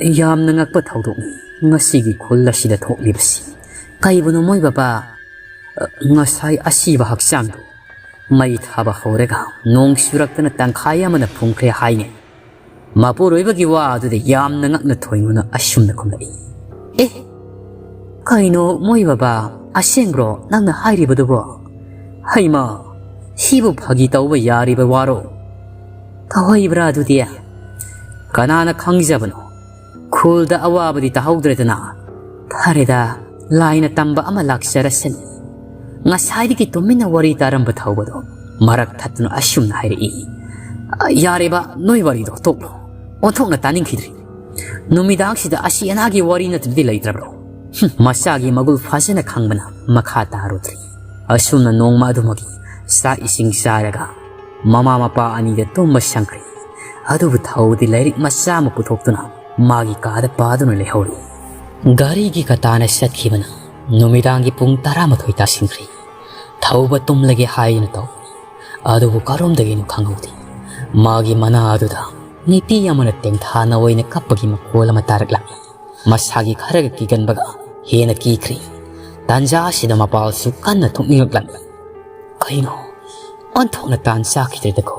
"ꯌꯥꯝꯅ ꯉꯛꯄ ꯊꯧꯗꯣꯛꯅꯤ ꯉꯁꯤꯒꯤ ꯈꯨꯜ ꯑꯁꯤꯗ ꯊꯣꯛꯂꯤꯕꯁꯤ꯫ ꯀꯩꯕꯨꯅꯣ ꯃꯣꯏ ꯕꯕꯥ?" ꯉꯁꯥꯏ ꯑꯁꯤꯕ ꯍꯛꯆꯥꯡꯗꯨ ꯃꯩ ꯊꯥꯕ ꯍꯧꯔꯒ ꯅꯣꯡ ꯆꯨꯔꯛꯇꯅ ꯇꯪꯈꯥꯏ ꯑꯃꯅ ꯐꯨꯝꯈ꯭ꯔꯦ ꯍꯥꯏꯅꯦ꯫ ꯃꯄꯨꯔꯣꯏꯕꯒꯤ ꯋꯥ ꯑꯗꯨꯗ ꯌꯥꯝꯅ ꯉꯛꯅ ꯊꯣꯏꯅꯨꯅ ꯑꯁꯨꯝꯅ ꯈꯨꯝꯂꯛꯏ꯫ "ꯑꯦ, ꯀꯩꯅꯣ ꯃꯣꯏ ꯕꯕꯥ, ꯑꯁꯦꯡꯕ꯭ꯔꯣ ꯅꯪꯅ ꯍꯥꯏꯔꯤꯕꯗꯨꯕꯣ? ꯍꯩꯃꯥ, ꯁꯤꯕꯨ ꯐꯥꯒꯤ ꯇꯧꯕ ꯌꯥꯔꯤꯕ ꯋꯥꯔꯣ? ꯇꯧꯍꯩꯕ꯭ꯔꯥ ꯑꯗꯨꯗꯤ? ꯀꯅꯥꯅ ꯈꯪꯖꯕꯅꯣ? ꯈꯨꯜꯗ ꯑꯋꯥꯕꯗꯤ ꯇꯥꯍꯧꯗ꯭ꯔꯦꯗꯅ꯫ ꯐꯔꯦꯗ, ꯂꯥꯏꯅ ꯇꯝꯕ ꯑꯃ ꯂꯥꯛꯆꯔꯁꯅꯤ꯫" ꯉꯁꯥꯏꯗꯒꯤ ꯇꯨꯃꯤꯟꯅ ꯋꯥꯔꯤ ꯇꯥꯔꯝꯕ ꯊꯧꯕꯗꯣ ꯃꯔꯛ ꯊꯠꯇꯨꯅ ꯑꯁꯨꯝꯅ ꯍꯥꯏꯔꯛꯏ꯫ "ꯑ, ꯌꯥꯔꯦꯕ, ꯅꯣꯏ ꯋꯥꯔꯤꯗꯣ ꯇꯣꯛꯂꯣ꯫ ꯑꯣꯟꯊꯣꯛꯅ ꯇꯥꯅꯤꯡꯈꯤꯗ꯭ꯔꯦ꯫ ꯅꯨꯃꯤꯗꯥꯡꯁꯤꯗ ꯑꯁꯤ ꯑꯅꯥꯒꯤ ꯋꯥꯔꯤ ꯅꯠꯇ꯭ꯔꯗꯤ ꯂꯩꯇ꯭ꯔꯕ꯭ꯔꯣ?" ꯍꯨꯝ, ꯃꯆꯥꯒꯤ ꯃꯒꯨꯜ ꯐꯖꯅ ꯈꯪꯕꯅ ꯃꯈꯥ ꯇꯥꯔꯨꯗ꯭ꯔꯤ꯫ ꯑꯁꯨꯝꯅ ꯅꯣꯡꯃ ꯑꯗꯨꯃꯒꯤ ꯆꯥꯛ ꯏꯁꯤꯡ ꯆꯥꯔꯒ ꯃꯃꯥ ꯃꯄꯥ ꯑꯅꯤꯗ ꯇꯨꯝꯕ ꯁꯪꯈ꯭ꯔꯦ꯫ ꯑꯗꯨꯕꯨ ꯊꯧꯗꯤ ꯂꯥꯏꯔꯤꯛ ꯃꯆꯥ ꯑꯃ ꯄꯨꯊꯣꯛꯇꯨꯅ ꯃꯥꯒꯤ ꯀꯥꯗ ꯄꯥꯗꯨꯅ ꯂꯩꯍꯧꯔꯤ꯫ ꯒꯥꯔꯤꯒꯤ ꯀꯇꯥꯅ ꯆꯠꯈꯤꯕꯅ ꯅꯨꯃꯤꯗꯥꯡꯒꯤ ꯄꯨꯡ ꯇꯔꯥꯃꯥꯊꯣꯏ ꯇꯥꯁꯤꯟꯈ꯭ꯔꯦ꯫ ꯊꯧꯕ ꯇꯨꯝꯂꯒꯦ ꯍꯥꯏꯅ ꯇꯧꯕꯅꯤ꯫ ꯑꯗꯨꯕꯨ ꯀꯔꯣꯝꯗꯒꯤꯅꯣ ꯈꯪꯍꯧꯗꯦ꯫ ꯃꯥꯒꯤ ꯃꯅꯥ ꯑꯗꯨꯗ ꯅꯨꯄꯤ ꯑꯃꯅ ꯇꯦꯡꯊꯥꯅ ꯑꯣꯏꯅ ꯀꯞꯄꯒꯤ ꯃꯈꯣꯜ ꯑꯃ ꯇꯥꯔꯛꯂꯝꯃꯤ꯫ ꯃꯁꯥꯒꯤ ꯈꯔꯒ ꯀꯤꯒꯟꯕꯒ ꯍꯦꯟꯅ ꯀꯤꯈ꯭ꯔꯦ꯫ ꯇꯥꯟꯖꯥ ꯑꯁꯤꯗ ꯃꯄꯥꯜꯁꯨ ꯀꯟꯅ ꯊꯣꯛꯅꯤꯡꯂꯛꯂꯝꯃꯤ꯫ ꯀꯩꯅꯣ, ꯑꯣꯟꯊꯣꯛꯅ ꯇꯥꯟ ꯆꯥꯈꯤꯗ꯭ꯔꯦꯗꯀꯣ꯫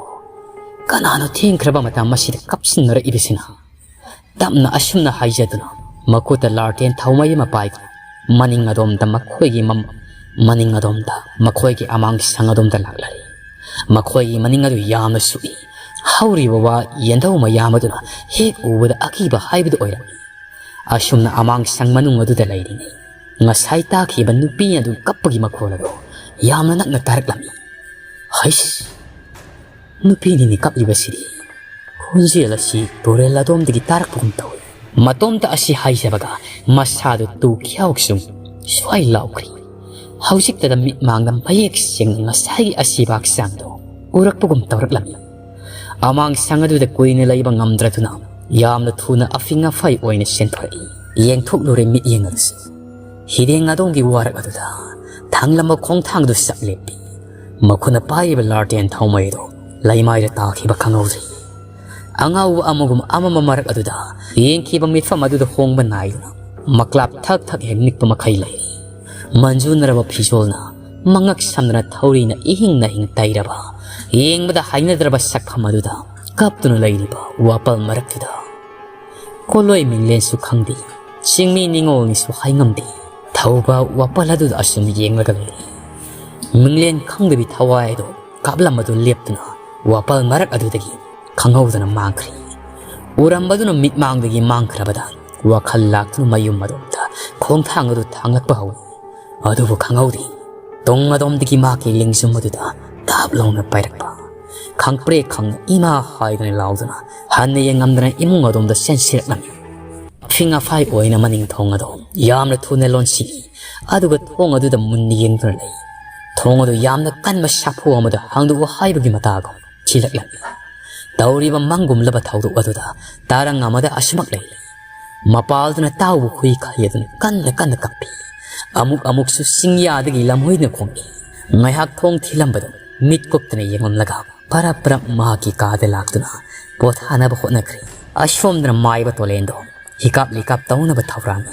ꯀꯅꯥꯅꯣ ꯊꯦꯡꯈ꯭ꯔꯕ ꯃꯇꯝ ꯑꯁꯤꯗ ꯀꯞꯁꯤꯟꯅꯔꯛꯏꯕꯁꯤꯅ? ꯇꯞꯅ ꯑꯁꯨꯝꯅ ꯍꯥꯏꯖꯗꯨꯅ ꯃꯈꯨꯠꯇ ꯂꯥꯔꯇꯦꯟ ꯊꯥꯎꯃꯩ ꯑꯃ ꯄꯥꯏꯗꯨꯅ ꯃꯅꯤꯡ ꯑꯗꯣꯝꯗ ꯃꯈꯣꯏꯒꯤ ꯃꯝ-, ꯃꯅꯤꯡ ꯑꯗꯣꯝꯗ ꯃꯈꯣꯏꯒꯤ ꯑꯃꯥꯡ ꯁꯪ ꯑꯗꯣꯝꯗ ꯂꯥꯛꯂꯔꯦ꯫ ꯃꯈꯣꯏꯒꯤ ꯃꯅꯤꯡ ꯑꯗꯨ ꯌꯥꯝꯅ ꯁꯨꯛꯏ꯫ ꯍꯧꯔꯤꯕ ꯋꯥ ꯌꯦꯟꯙꯧ ꯃꯌꯥꯝ ꯑꯗꯨꯅ ꯍꯦꯛ ꯎꯕꯗ ꯑꯀꯤꯕ ꯍꯥꯏꯕꯗꯨ ꯑꯣꯏꯔꯝꯃꯤ꯫ ꯑꯁꯨꯝꯅ ꯑꯃꯥꯡ ꯁꯪ ꯃꯅꯨꯡ ꯑꯗꯨꯗ ꯂꯩꯔꯤꯉꯩ ꯉꯁꯥꯏ ꯇꯥꯈꯤꯕ ꯅꯨꯄꯤ ꯑꯗꯨ ꯀꯞꯄꯒꯤ ꯃꯈꯣꯜ ꯑꯗꯨ ꯌꯥꯝꯅ ꯅꯛꯅ ꯇꯥꯔꯛꯂꯝꯃꯤ꯫ ꯍꯩꯁ! ꯅꯨꯄꯤꯅꯤꯅꯦ ꯀꯞꯂꯤꯕꯁꯤꯗꯤ꯫ ꯈꯣꯟꯖꯦꯜ ꯑꯁꯤ ꯇꯨꯔꯦꯜ ꯑꯗꯣꯝꯗꯒꯤ ꯇꯥꯔꯛꯄꯒꯨꯝ ꯇꯧꯏ꯫ ꯃꯇꯣꯝꯇ ꯑꯁꯤ ꯍꯥꯏꯖꯕꯒ ꯃꯁꯥꯗꯨ ꯇꯨ ꯈ꯭ꯌꯥꯎ ꯁꯨꯝ ꯁ꯭ꯋꯥꯏ ꯂꯥꯎꯈ꯭ꯔꯤ꯫ ꯍꯧꯖꯤꯛꯇꯗ ꯃꯤꯠꯃꯥꯡꯗ ꯃꯌꯦꯛ ꯁꯦꯡꯅ ꯉꯁꯥꯏꯒꯤ ꯑꯁꯤꯕ ꯍꯛꯆꯥꯡꯗꯣ ꯎꯔꯛꯄꯒꯨꯝ ꯇꯧꯔꯛꯂꯝꯃꯤ꯫ ꯑꯃꯥꯡ ꯁꯪ ꯑꯗꯨꯗ ꯀꯨꯏꯅ ꯂꯩꯕ ꯉꯝꯗ꯭ꯔꯗꯨꯅ ꯌꯥꯝꯅ ꯊꯨꯅ ꯑꯐꯤꯡ ꯑꯐꯥꯏ ꯑꯣꯏꯅ ꯆꯦꯟꯊꯣꯔꯛꯏ꯫ ꯌꯦꯡꯊꯣꯛꯂꯨꯔꯦ ꯃꯤꯠꯌꯦꯡ ꯑꯗꯨꯁꯨ꯫ ꯍꯤꯔꯦꯡ ꯑꯗꯣꯝꯒꯤ ꯋꯥꯔꯛ ꯑꯗꯨꯗ ꯊꯥꯡꯂꯝꯕ ꯈꯣꯡꯊꯥꯡꯗꯨ ꯆꯞ ꯂꯦꯞꯄꯤ꯫ ꯃꯈꯨꯠꯅ ꯄꯥꯏꯔꯤꯕ ꯂꯥꯔꯇꯦꯟ ꯊꯥꯎꯃꯩꯗꯣ ꯂꯩꯃꯥꯏꯗ ꯇꯥꯈꯤꯕ ꯈꯪꯍꯧꯗ꯭ꯔꯤ꯫ ꯑꯉꯥꯎꯕ ꯑꯃꯒꯨꯝ ꯑꯃꯝꯕ ꯃꯔꯛ ꯑꯗꯨꯗ ꯌꯦꯡꯈꯤꯕ ꯃꯤꯠꯐꯝ ꯑꯗꯨꯗ ꯍꯣꯡꯕ ꯅꯥꯏꯗꯅ ꯃꯀ꯭ꯂꯥꯞ ꯊꯛ ꯊꯛ ꯍꯦꯛ ꯅꯤꯛꯄ ꯃꯈꯩ ꯂꯩꯔꯤ꯫ ꯃꯟꯖꯨꯅꯔꯕ ꯐꯤꯖꯣꯜꯅ ꯃꯉꯛ ꯁꯝꯗꯅ ꯊꯧꯔꯤꯅ ꯏꯍꯤꯡ ꯅꯥꯍꯤꯡ ꯇꯩꯔꯕ, ꯌꯦꯡꯕꯗ ꯍꯩꯅꯗ꯭ꯔꯕ ꯁꯛꯐꯝ ꯑꯗꯨꯗ ꯀꯞꯇꯨꯅ ꯂꯩꯔꯤꯕ ꯋꯥꯄꯜ ꯃꯔꯛꯇꯨꯗ ꯀꯣꯂꯣꯏ ꯃꯤꯡꯂꯦꯟꯁꯨ ꯈꯪꯗꯦ, ꯆꯤꯡꯃꯤ ꯅꯤꯉꯣꯜꯅꯤꯁꯨ ꯍꯥꯏꯉꯝꯗꯦ꯫ ꯊꯧꯕ ꯋꯥꯄꯜ ꯑꯗꯨꯗ ꯑꯁꯨꯝ ꯌꯦꯡꯂꯒ ꯂꯩꯔꯤ꯫ ꯃꯤꯡꯂꯦꯟ ꯈꯪꯗꯕꯤ ꯊꯋꯥꯏ ꯑꯗꯨ ꯀꯥꯞꯂꯝꯕꯗꯨ ꯂꯦꯞꯇꯨꯅ ꯋꯥꯄꯜ ꯃꯔꯛ ꯑꯗꯨꯗꯒꯤ ꯈꯪꯍꯧꯗꯅ ꯃꯥꯡꯈ꯭ꯔꯦ꯫ ꯎꯔꯝꯕꯗꯨꯅ ꯃꯤꯠꯃꯥꯡꯗꯒꯤ ꯃꯥꯡꯈ꯭ꯔꯕꯗ ꯋꯥꯈꯜ ꯂꯥꯛꯇꯨꯅ ꯃꯌꯨꯝ ꯑꯗꯣꯝꯗ ꯈꯣꯡꯊꯥꯡ ꯑꯗꯨ ꯊꯥꯡꯂꯛꯄ ꯍꯧꯏ꯫ ꯑꯗꯨꯕꯨ ꯈꯪꯍꯧꯗꯦ꯫ ꯇꯨꯡ ꯑꯗꯣꯝꯗꯒꯤ ꯃꯍꯥꯛꯀꯤ ꯂꯦꯡꯖꯨꯝ ꯑꯗꯨꯗ ꯇꯥꯞ ꯂꯥꯎꯅ ꯄꯥꯏꯔꯛꯄ꯫ ꯈꯪꯄ꯭ꯔꯦꯛ ꯈꯪꯅ "ꯏꯃꯥ" ꯍꯥꯏꯗꯨꯅ ꯂꯥꯎꯗꯨꯅ ꯍꯟꯅ ꯌꯦꯡꯉꯝꯗꯅ ꯏꯃꯨꯡ ꯑꯗꯣꯝꯗ ꯆꯦꯟꯁꯤꯜꯂꯛꯂꯝꯃꯤ꯫ ꯑꯐꯤꯡ ꯑꯐꯥꯏ ꯑꯣꯏꯅ ꯃꯅꯤꯡ ꯊꯣꯡ ꯑꯗꯨ ꯌꯥꯝꯅ ꯊꯨꯅ ꯂꯣꯟꯁꯤꯜꯂꯤ꯫ ꯑꯗꯨꯒ ꯊꯣꯡ ꯑꯗꯨꯗ ꯃꯨꯟꯅ ꯌꯦꯡꯗꯨꯅ ꯂꯩ꯫ ꯊꯣꯡ ꯑꯗꯨ ꯌꯥꯝꯅ ꯀꯟꯕ ꯁꯥꯐꯨ ꯑꯃꯗ ꯍꯥꯡꯗꯣꯛꯎ ꯍꯥꯏꯕꯒꯤ ꯃꯇꯥꯒꯨꯝ ꯊꯤꯜꯂꯛꯂꯝꯃꯤ꯫ ꯇꯧꯔꯤꯕ ꯃꯪꯒꯨꯝꯂꯕ ꯊꯧꯗꯣꯛ ꯑꯗꯨꯗ ꯇꯔꯪ ꯑꯃꯗ ꯑꯁꯨꯃꯛ ꯂꯩꯔꯤ꯫ ꯃꯄꯥꯜꯗꯨꯅ ꯇꯥꯎꯕ ꯍꯨꯏ ꯈꯥꯏ ꯑꯗꯨꯅ ꯀꯟꯅ ꯀꯟꯅ ꯀꯞꯄꯤ꯫ ꯑꯃꯨꯛ ꯑꯃꯨꯛꯁꯨ ꯆꯤꯡꯌꯥꯗꯒꯤ ꯂꯝꯍꯨꯏꯅ ꯈꯣꯡꯏ꯫ ꯉꯥꯏꯍꯥꯛ ꯊꯣꯡ ꯊꯤꯜꯂꯝꯕꯗꯨ ꯃꯤꯠ ꯀꯨꯞꯇꯅ ꯌꯦꯡꯂꯝꯂꯒ ꯄꯔꯞ ꯄꯔꯞ ꯃꯍꯥꯛꯀꯤ ꯀꯥꯗ ꯂꯥꯛꯇꯨꯅ ꯄꯣꯊꯥꯅꯕ ꯍꯣꯠꯅꯈ꯭ꯔꯦ꯫ ꯑꯁꯣꯝꯗꯅ ꯃꯥꯏꯕ ꯇꯣꯂꯦꯟꯗꯣ ꯍꯤꯀꯥꯞ ꯂꯤꯀꯥꯞ ꯇꯧꯅꯕ ꯊꯧꯔꯥꯡꯏ꯫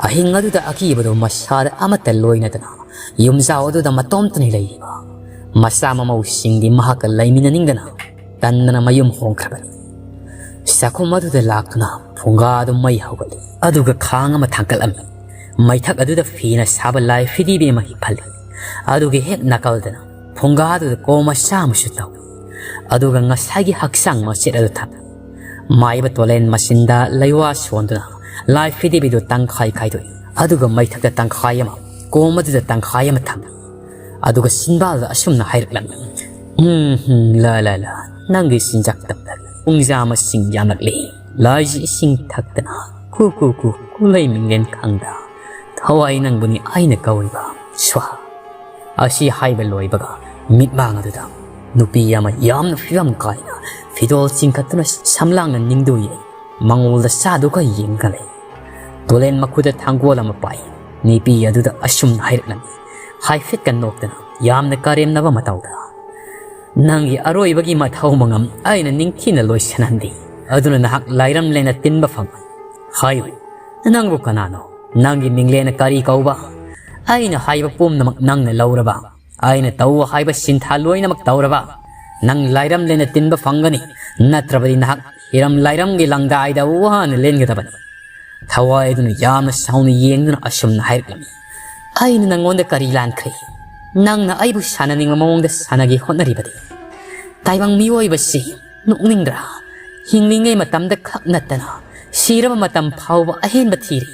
ꯑꯍꯤꯡ ꯑꯗꯨꯗ ꯑꯀꯤꯕꯗꯣ ꯃꯁꯥꯗ ꯑꯃꯠꯇ ꯂꯣꯏꯅꯗꯅ ꯌꯨꯝꯖꯥꯎ ꯑꯗꯨꯗ ꯃꯇꯣꯝꯇꯅꯤ ꯂꯩꯔꯤꯕ꯫ ꯃꯆꯥ ꯃꯃꯧꯁꯤꯡꯗꯤ ꯃꯍꯥꯛꯀ ꯂꯩꯃꯤꯟꯅꯅꯤꯡꯗꯅ ꯇꯟꯗꯅ ꯃꯌꯨꯝ ꯍꯣꯡꯈ꯭ꯔꯕꯅꯤ꯫ ꯆꯥꯛꯈꯨꯝ ꯑꯗꯨꯗ ꯂꯥꯛꯇꯨꯅ ꯐꯨꯡꯒꯥ ꯑꯗꯨ ꯃꯩ ꯍꯧꯒꯠꯂꯤ꯫ ꯑꯗꯨꯒ ꯈꯥꯡ ꯑꯃ ꯊꯥꯡꯒꯠꯂꯝꯃꯤ꯫ ꯃꯩꯊꯛ ꯑꯗꯨꯗ ꯐꯤꯅ ꯁꯥꯕ ꯂꯥꯏ ꯐꯤꯗꯤꯕꯤ ꯑꯃ ꯍꯤꯞꯍꯜꯂꯤ꯫ ꯑꯗꯨꯒꯤ ꯍꯦꯛ ꯅꯥꯀꯜꯗꯅ ꯐꯨꯡꯒꯥ ꯑꯗꯨꯗ ꯀꯣꯝ ꯃꯆꯥ ꯑꯃꯁꯨ ꯇꯧꯏ꯫ ꯑꯗꯨꯒ ꯉꯁꯥꯏꯒꯤ ꯍꯛꯆꯥꯡ ꯃꯆꯦꯠ ꯑꯗꯨ ꯊꯝꯃꯤ꯫ ꯃꯥꯏꯕ ꯇꯣꯂꯦꯟ ꯃꯆꯤꯟꯗ ꯂꯩꯋꯥ ꯁꯣꯟꯗꯨꯅ ꯂꯥꯏ ꯐꯤꯗꯤꯕꯤꯗꯨ ꯇꯪꯈꯥꯏ ꯈꯥꯏꯗꯣꯛꯏ꯫ ꯑꯗꯨꯒ ꯃꯩꯊꯛꯇ ꯇꯪꯈꯥꯏ ꯑꯃ, ꯀꯣꯝ ꯑꯗꯨꯗ ꯇꯪꯈꯥꯏ ꯑꯃ ꯊꯝꯃꯤ꯫ ꯑꯗꯨꯒ ꯁꯤꯟꯕꯥꯜꯗ ꯑꯁꯨꯝꯅ ꯍꯥꯏꯔꯛꯂꯝꯃꯤ, "ꯎꯝ, ꯍꯨꯝ, ꯂꯥ, ꯂꯥ, ꯂꯥ, ꯅꯪꯒꯤ ꯆꯤꯟꯖꯥꯛ ꯇꯝꯂꯛꯂꯤ꯫ ꯄꯨꯡꯖꯥ ꯃꯁꯤꯡ ꯌꯥꯝꯂꯛꯂꯤ꯫ ꯂꯥꯏꯁꯤ ꯏꯁꯤꯡ ꯊꯛꯇꯅ, ꯀꯨ, ꯀꯨ, ꯀꯨ, ꯀꯨꯂꯩ ꯃꯤꯡꯂꯦꯟ ꯈꯪꯗ꯫ ꯊꯋꯥꯏ ꯅꯪꯕꯨꯅꯤ ꯑꯩꯅ ꯀꯧꯔꯤꯕ꯫ ꯁ꯭ꯋꯥꯍꯥ"꯫ ꯑꯁꯤ ꯍꯥꯏꯕ ꯂꯣꯏꯕꯒ ꯃꯤꯠꯃꯥꯡ ꯑꯗꯨꯗ ꯅꯨꯄꯤ ꯑꯃ ꯌꯥꯝꯅ ꯐꯤꯕꯝ ꯀꯥꯏꯅ ꯐꯤꯗꯣꯜ ꯆꯤꯡꯈꯠꯇꯨꯅ ꯁꯝꯂꯥꯡꯅ ꯅꯤꯡꯗꯨ ꯌꯦꯡ ꯃꯉꯣꯜꯗ ꯆꯥꯗꯨꯒ ꯌꯦꯡꯂꯒ ꯂꯩ꯫ ꯇꯣꯂꯦꯟ ꯃꯈꯨꯠꯇ ꯊꯥꯡꯒꯣꯜ ꯑꯃ ꯄꯥꯏ꯫ ꯅꯨꯄꯤ ꯑꯗꯨꯗ ꯑꯁꯨꯝꯅ ꯍꯥꯏꯔꯛꯂꯝꯃꯤ, ꯍꯥꯏꯐꯦꯠꯀ ꯅꯣꯛꯇꯅ ꯌꯥꯝꯅ ꯀꯔꯦꯝꯅꯕ ꯃꯇꯧꯗ, "ꯅꯪꯒꯤ ꯑꯔꯣꯏꯕꯒꯤ ꯃꯊꯧ ꯃꯉꯝ ꯑꯩꯅ ꯅꯤꯡꯊꯤꯅ ꯂꯣꯏꯁꯤꯟꯍꯟꯗꯦ꯫ ꯑꯗꯨꯅ ꯅꯍꯥꯛ ꯂꯥꯏꯔꯝꯂꯦꯅ ꯇꯤꯟꯕ ꯐꯪꯂꯣꯏ꯫ ꯍꯥꯏꯌꯨ, ꯅꯪꯕꯨ ꯀꯅꯥꯅꯣ? ꯅꯪꯒꯤ ꯃꯤꯡꯂꯦꯟꯅ ꯀꯔꯤ ꯀꯧꯕ? ꯑꯩꯅ ꯍꯥꯏꯕ ꯄꯨꯝꯅꯃꯛ ꯅꯪꯅ ꯂꯧꯔꯕ, ꯑꯩꯅ ꯇꯧ ꯍꯥꯏꯕ ꯁꯤꯟꯊꯥ ꯂꯣꯏꯅꯃꯛ ꯇꯧꯔꯕ, ꯅꯪ ꯂꯥꯏꯔꯝ ꯂꯩꯅ ꯇꯤꯟꯕ ꯐꯪꯒꯅꯤ, ꯅꯠꯇ꯭ꯔꯕꯗꯤ ꯅꯍꯥꯛ ꯍꯤꯔꯝ ꯂꯥꯏꯔꯝꯒꯤ ꯂꯪꯗꯥꯏꯗ ꯋꯥꯅ ꯂꯦꯟꯒꯗꯕꯅꯤ꯫ ꯊꯋꯥꯏ ꯑꯗꯨꯅ ꯌꯥꯝꯅ ꯁꯥꯎꯅ ꯌꯦꯡꯗꯨꯅ ꯑꯁꯨꯝꯅ ꯍꯥꯏꯔꯛꯂꯝꯃꯤ, "ꯑꯩꯅ ꯅꯪꯉꯣꯟꯗ ꯀꯔꯤ ꯂꯥꯟꯈ꯭ꯔꯦ? ꯅꯪꯅ ꯑꯩꯕꯨ ꯁꯥꯟꯅꯅꯤꯡꯕ ꯃꯑꯣꯡꯗ ꯁꯥꯟꯅꯒꯦ ꯍꯣꯠꯅꯔꯤꯕꯗꯤ?" ꯇꯥꯏꯕꯪ ꯃꯤꯑꯣꯏꯕꯁꯤ ꯅꯣꯛꯅꯤꯡꯗ꯭ꯔꯥ? ꯍꯤꯡꯂꯤꯉꯩ ꯃꯇꯝꯗ ꯈꯛ ꯅꯠꯇꯅ ꯁꯤꯔꯕ ꯃꯇꯝ ꯐꯥꯎꯕ ꯑꯍꯦꯟꯕ ꯊꯤꯔꯤ꯫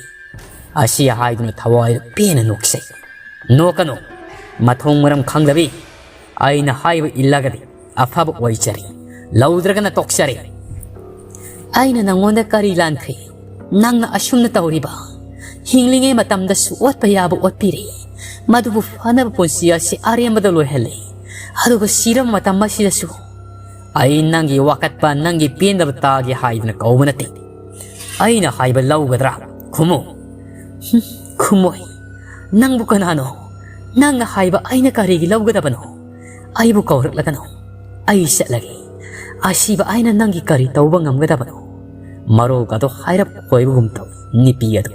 ꯑꯁꯤ ꯍꯥꯏꯗꯨꯅ ꯊꯋꯥꯏꯗ ꯄꯦꯟꯅ ꯅꯣꯛꯆꯩ꯫ "ꯅꯣꯛꯀꯅꯨ꯫ ꯃꯊꯣꯡ ꯃꯔꯝ ꯈꯪꯗꯕꯤ꯫ ꯑꯩꯅ ꯍꯥꯏꯕ ꯏꯜꯂꯒꯗꯤ ꯑꯐꯕ ꯑꯣꯏꯖꯔꯦ, ꯂꯧꯗ꯭ꯔꯒꯅ ꯇꯣꯛꯆꯔꯦ꯫ ꯑꯩꯅ ꯅꯪꯉꯣꯟꯗ ꯀꯔꯤ ꯂꯥꯟꯈ꯭ꯔꯦ? ꯅꯪꯅ ꯑꯁꯨꯝꯅ ꯇꯧꯔꯤꯕ? ꯍꯤꯡꯂꯤꯉꯩ ꯃꯇꯝꯗꯁꯨ ꯑꯣꯠꯄ ꯌꯥꯕ ꯑꯣꯠꯄꯤꯔꯦ, ꯃꯗꯨꯕꯨ ꯐꯅꯕ ꯄꯨꯟꯁꯤ ꯑꯁꯤ ꯑꯔꯦꯝꯕꯗ ꯂꯣꯏꯍꯜꯂꯦ꯫ ꯑꯗꯨꯒ ꯁꯤꯔꯕ ꯃꯇꯝ ꯑꯁꯤꯗꯁꯨ ꯑꯩ ꯅꯪꯒꯤ ꯋꯥꯀꯠꯄ, ꯅꯪꯒꯤ ꯄꯦꯟꯗꯕ ꯇꯥꯒꯦ ꯍꯥꯏꯗꯨꯅ ꯀꯧꯕ ꯅꯠꯇꯦ꯫ ꯑꯩꯅ ꯍꯥꯏꯕ ꯂꯧꯒꯗ꯭ꯔꯥ? ꯈꯨꯝꯃꯨ꯫" "ꯍꯨꯝ, ꯈꯨꯝꯃꯣꯏ꯫ ꯅꯪꯕꯨ ꯀꯅꯥꯅꯣ? ꯅꯪꯅ ꯍꯥꯏꯕ ꯑꯩꯅ ꯀꯔꯤꯒꯤ ꯂꯧꯒꯗꯕꯅꯣ? ꯑꯩꯕꯨ ꯀꯧꯔꯛꯂꯒꯅꯨ꯫ ꯑꯩ ꯆꯠꯂꯒꯦ꯫ ꯑꯁꯤꯕ ꯑꯩꯅ ꯅꯪꯒꯤ ꯀꯔꯤ ꯇꯧꯕ ꯉꯝꯒꯗꯕꯅꯣ?" ꯃꯔꯣꯜ ꯑꯗꯨ ꯍꯥꯏꯔꯞ ꯈꯣꯏꯕꯒꯨꯝ ꯇꯧꯏ꯫ ꯅꯨꯄꯤ ꯑꯗꯨ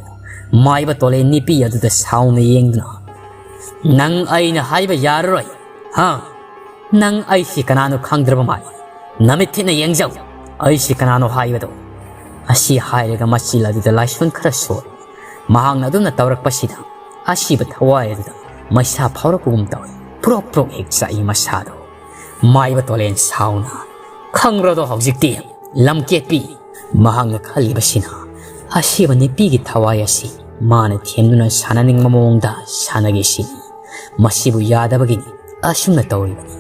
ꯃꯥꯏꯕ ꯇꯣꯂꯦ ꯅꯨꯄꯤ ꯑꯗꯨꯗ ꯁꯥꯎꯅ ꯌꯦꯡꯗꯨꯅ, "ꯅꯪ ꯑꯩꯅ ꯍꯥꯏꯕ ꯌꯥꯔꯔꯣꯏ, ꯍꯥ? ꯅꯪ ꯑꯩꯁꯤ ꯀꯅꯥꯅꯣ ꯈꯪꯗ꯭ꯔꯕ ꯃꯥꯜꯂꯤ꯫ ꯅꯃꯤꯠ ꯊꯤꯠꯅ ꯌꯦꯡꯖꯧ, ꯑꯩꯁꯤ ꯀꯅꯥꯅꯣ ꯍꯥꯏꯕꯗꯣ꯫" ꯑꯁꯤ ꯍꯥꯏꯔꯒ ꯃꯆꯤꯜ ꯑꯗꯨꯗ ꯂꯥꯏꯁꯣꯟ ꯈꯔ ꯁꯣꯜꯂꯤ꯫ ꯃꯍꯥꯛꯅ ꯑꯗꯨꯝꯅ ꯇꯧꯔꯛꯄꯁꯤꯗ ꯑꯁꯤꯕ ꯊꯋꯥꯏ ꯑꯗꯨꯗ ꯃꯩꯁꯥ ꯐꯥꯎꯔꯛꯄꯒꯨꯝ ꯇꯧꯏ꯫ ꯄ꯭ꯔꯣꯛ ꯄ꯭ꯔꯣꯛ ꯍꯦꯛ ꯆꯥꯛꯏ ꯃꯁꯥꯗꯣ꯫ ꯃꯥꯏꯕ ꯇꯣꯂꯦꯟ ꯁꯥꯎꯅ, "ꯈꯪꯔꯗꯣ ꯍꯧꯖꯤꯛꯇꯤ, ꯂꯝꯀꯦꯠꯄꯤ?" ꯃꯍꯥꯛꯅ ꯈꯜꯂꯤꯕꯁꯤꯅ ꯑꯁꯤꯕ ꯅꯨꯄꯤꯒꯤ ꯊꯋꯥꯏ ꯑꯁꯤ ꯃꯥꯅ ꯊꯦꯝꯗꯨꯅ ꯁꯥꯟꯅꯅꯤꯡꯕ ꯃꯑꯣꯡꯗ ꯁꯥꯟꯅꯒꯦ ꯁꯤꯅꯤ꯫ ꯃꯁꯤꯕꯨ ꯌꯥꯗꯕꯒꯤꯅꯤ ꯑꯁꯨꯝꯅ ꯇꯧꯔꯤꯕꯅꯤ꯫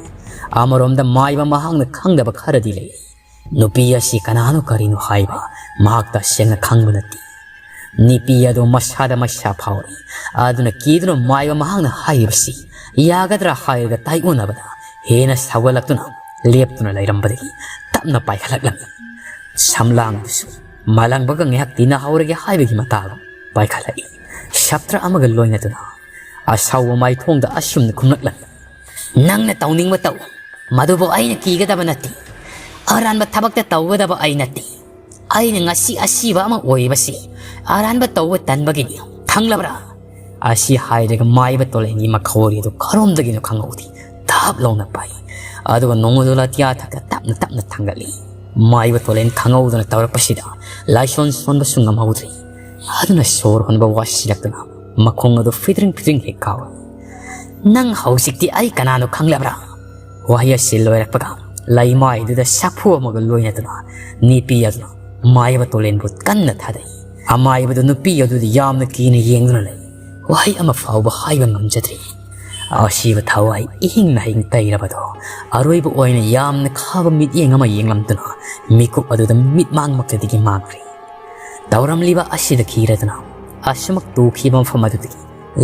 ꯑꯃꯔꯣꯝꯗ ꯃꯥꯏꯕ ꯃꯍꯥꯛꯅ ꯈꯪꯗꯕ ꯈꯔꯗꯤ ꯂꯩ꯫ ꯅꯨꯄꯤ ꯑꯁꯤ ꯀꯅꯥꯅꯣ ꯀꯔꯤꯅꯣ ꯍꯥꯏꯕ ꯃꯍꯥꯛ ꯇꯁꯦꯡꯅ ꯈꯪꯕ ꯅꯠꯇꯦ꯫ ꯅꯨꯄꯤ ꯑꯗꯨ ꯃꯁꯥꯗ ꯃꯩꯁꯥ ꯐꯥꯎꯔꯤ꯫ ꯑꯗꯨꯅ ꯀꯤꯗꯨꯅ ꯃꯥꯏꯕ ꯃꯍꯥꯛꯅ ꯍꯥꯏꯔꯤꯕꯁꯤ ꯌꯥꯒꯗ꯭ꯔꯥ ꯍꯥꯏꯔꯒ ꯇꯥꯏꯑꯣꯟꯅꯕꯗ ꯍꯦꯟꯅ ꯁꯥꯎꯒꯠꯂꯛꯇꯨꯅ ꯂꯦꯞꯇꯨꯅ ꯂꯩꯔꯝꯕꯗꯒꯤ ꯇꯞꯅ ꯄꯥꯏꯈꯠꯂꯛꯂꯝꯃꯤ꯫ ꯁꯝꯂꯥꯡ ꯑꯗꯨꯁꯨ ꯃꯥꯂꯪꯕꯒ ꯉꯥꯏꯍꯥꯛ ꯇꯤꯟꯅꯍꯧꯔꯒꯦ ꯍꯥꯏꯕꯒꯤ ꯃꯇꯥꯒꯨꯝ ꯄꯥꯏꯈꯠꯂꯛꯏ꯫ ꯁꯥꯇ꯭ꯔ ꯑꯃꯒ ꯂꯣꯏꯅꯗꯨꯅ ꯑꯁꯥꯎꯕ ꯃꯥꯏꯊꯣꯡꯗ ꯑꯁꯨꯝꯅ ꯈꯨꯝꯂꯛꯂꯝꯃꯤ, "ꯅꯪꯅ ꯇꯧꯅꯤꯡꯕ ꯇꯧ, ꯃꯗꯨꯕꯨ ꯑꯩꯅ ꯀꯤꯒꯗꯕ ꯅꯠꯇꯦ꯫ ꯑꯔꯥꯟꯕ ꯊꯕꯛꯇ ꯇꯧꯒꯗꯕ ꯑꯩ ꯅꯠꯇꯦ꯫ ꯑꯩꯅ ꯉꯁꯤ ꯑꯁꯤꯕ ꯑꯃ ꯑꯣꯏꯔꯤꯕꯁꯤ ꯑꯔꯥꯟꯕ ꯇꯧꯕ ꯇꯟꯕꯒꯤꯅꯤ, ꯈꯪꯂꯕ꯭ꯔꯥ? ꯑꯁꯤ ꯍꯥꯏꯔꯒ ꯃꯥꯏꯕ ꯇꯣꯂꯦꯟꯒꯤ ꯃꯈꯧꯔꯤ ꯑꯗꯨ ꯀꯔꯣꯝꯗꯒꯤꯅꯣ ꯈꯪꯍꯧꯗꯦ, ꯊꯥꯞ ꯂꯥꯎꯅ ꯄꯥꯏ꯫ ꯑꯗꯨꯒ ꯅꯣꯡꯃꯗꯨ ꯂꯥꯇꯤꯌꯥ ꯊꯛꯇ ꯇꯞꯅ ꯇꯞꯅ ꯊꯥꯡꯒꯠꯂꯤ꯫ ꯃꯥꯏꯕ ꯇꯣꯂꯦꯟ ꯈꯪꯍꯧꯗꯅ ꯇꯧꯔꯛꯄꯁꯤꯗ ꯂꯥꯏꯁꯣꯟ ꯁꯣꯟꯕꯁꯨ ꯉꯝꯍꯧꯗ꯭ꯔꯤ꯫ ꯑꯗꯨꯅ ꯁꯣꯔ ꯍꯣꯟꯕ ꯋꯥꯁꯤꯜꯂꯛꯇꯨꯅ ꯃꯈꯣꯡ ꯑꯗꯨ ꯐꯤꯗ꯭ꯔꯤꯡ ꯐꯤꯗ꯭ꯔꯤꯡ ꯍꯦꯛ ꯀꯥꯎꯏ꯫ "ꯅꯪ ꯍꯧꯖꯤꯛꯇꯤ ꯑꯩ ꯀꯅꯥꯅꯣ ꯈꯪꯂꯕ꯭ꯔꯥ?" ꯋꯥꯍꯩ ꯑꯁꯤ ꯂꯣꯏꯔꯛꯄꯒ ꯂꯩꯃꯥꯏꯗꯨꯗ ꯁꯥꯐꯨ ꯑꯃꯒ ꯂꯣꯏꯅꯗꯨꯅ ꯅꯨꯄꯤ ꯑꯗꯨꯅ ꯃꯥꯏꯕ ꯇꯣꯂꯦꯟꯕꯨ ꯀꯟꯅ ꯊꯥꯗꯩ꯫ ꯑꯃꯥꯏꯕꯗꯨ ꯅꯨꯄꯤ ꯑꯗꯨꯗ ꯌꯥꯝꯅ ꯀꯤꯅ ꯌꯦꯡꯗꯨꯅ ꯂꯩ꯫ ꯋꯥꯍꯩ ꯑꯃ ꯐꯥꯎꯕ ꯍꯥꯏꯕ ꯉꯝꯖꯗ꯭ꯔꯤ꯫ ꯑꯁꯤꯕ ꯊꯋꯥꯏ ꯏꯍꯤꯡ ꯅꯥꯍꯤꯡ ꯇꯩꯔꯕꯗꯣ ꯑꯔꯣꯏꯕ ꯑꯣꯏꯅ ꯌꯥꯝꯅ ꯈꯥꯕ ꯃꯤꯠꯌꯦꯡ ꯑꯃ ꯌꯦꯡꯂꯝꯗꯨꯅ ꯃꯤꯀꯨꯞ ꯑꯗꯨꯗ ꯃꯤꯠꯃꯥꯡꯃꯛꯇꯗꯒꯤ ꯃꯥꯡꯈ꯭ꯔꯦ꯫ ꯇꯧꯔꯝꯂꯤꯕ ꯑꯁꯤꯗ ꯀꯤꯔꯗꯨꯅ ꯑꯁꯨꯃꯛ ꯇꯨꯈꯤꯕ ꯃꯐꯝ ꯑꯗꯨꯗꯒꯤ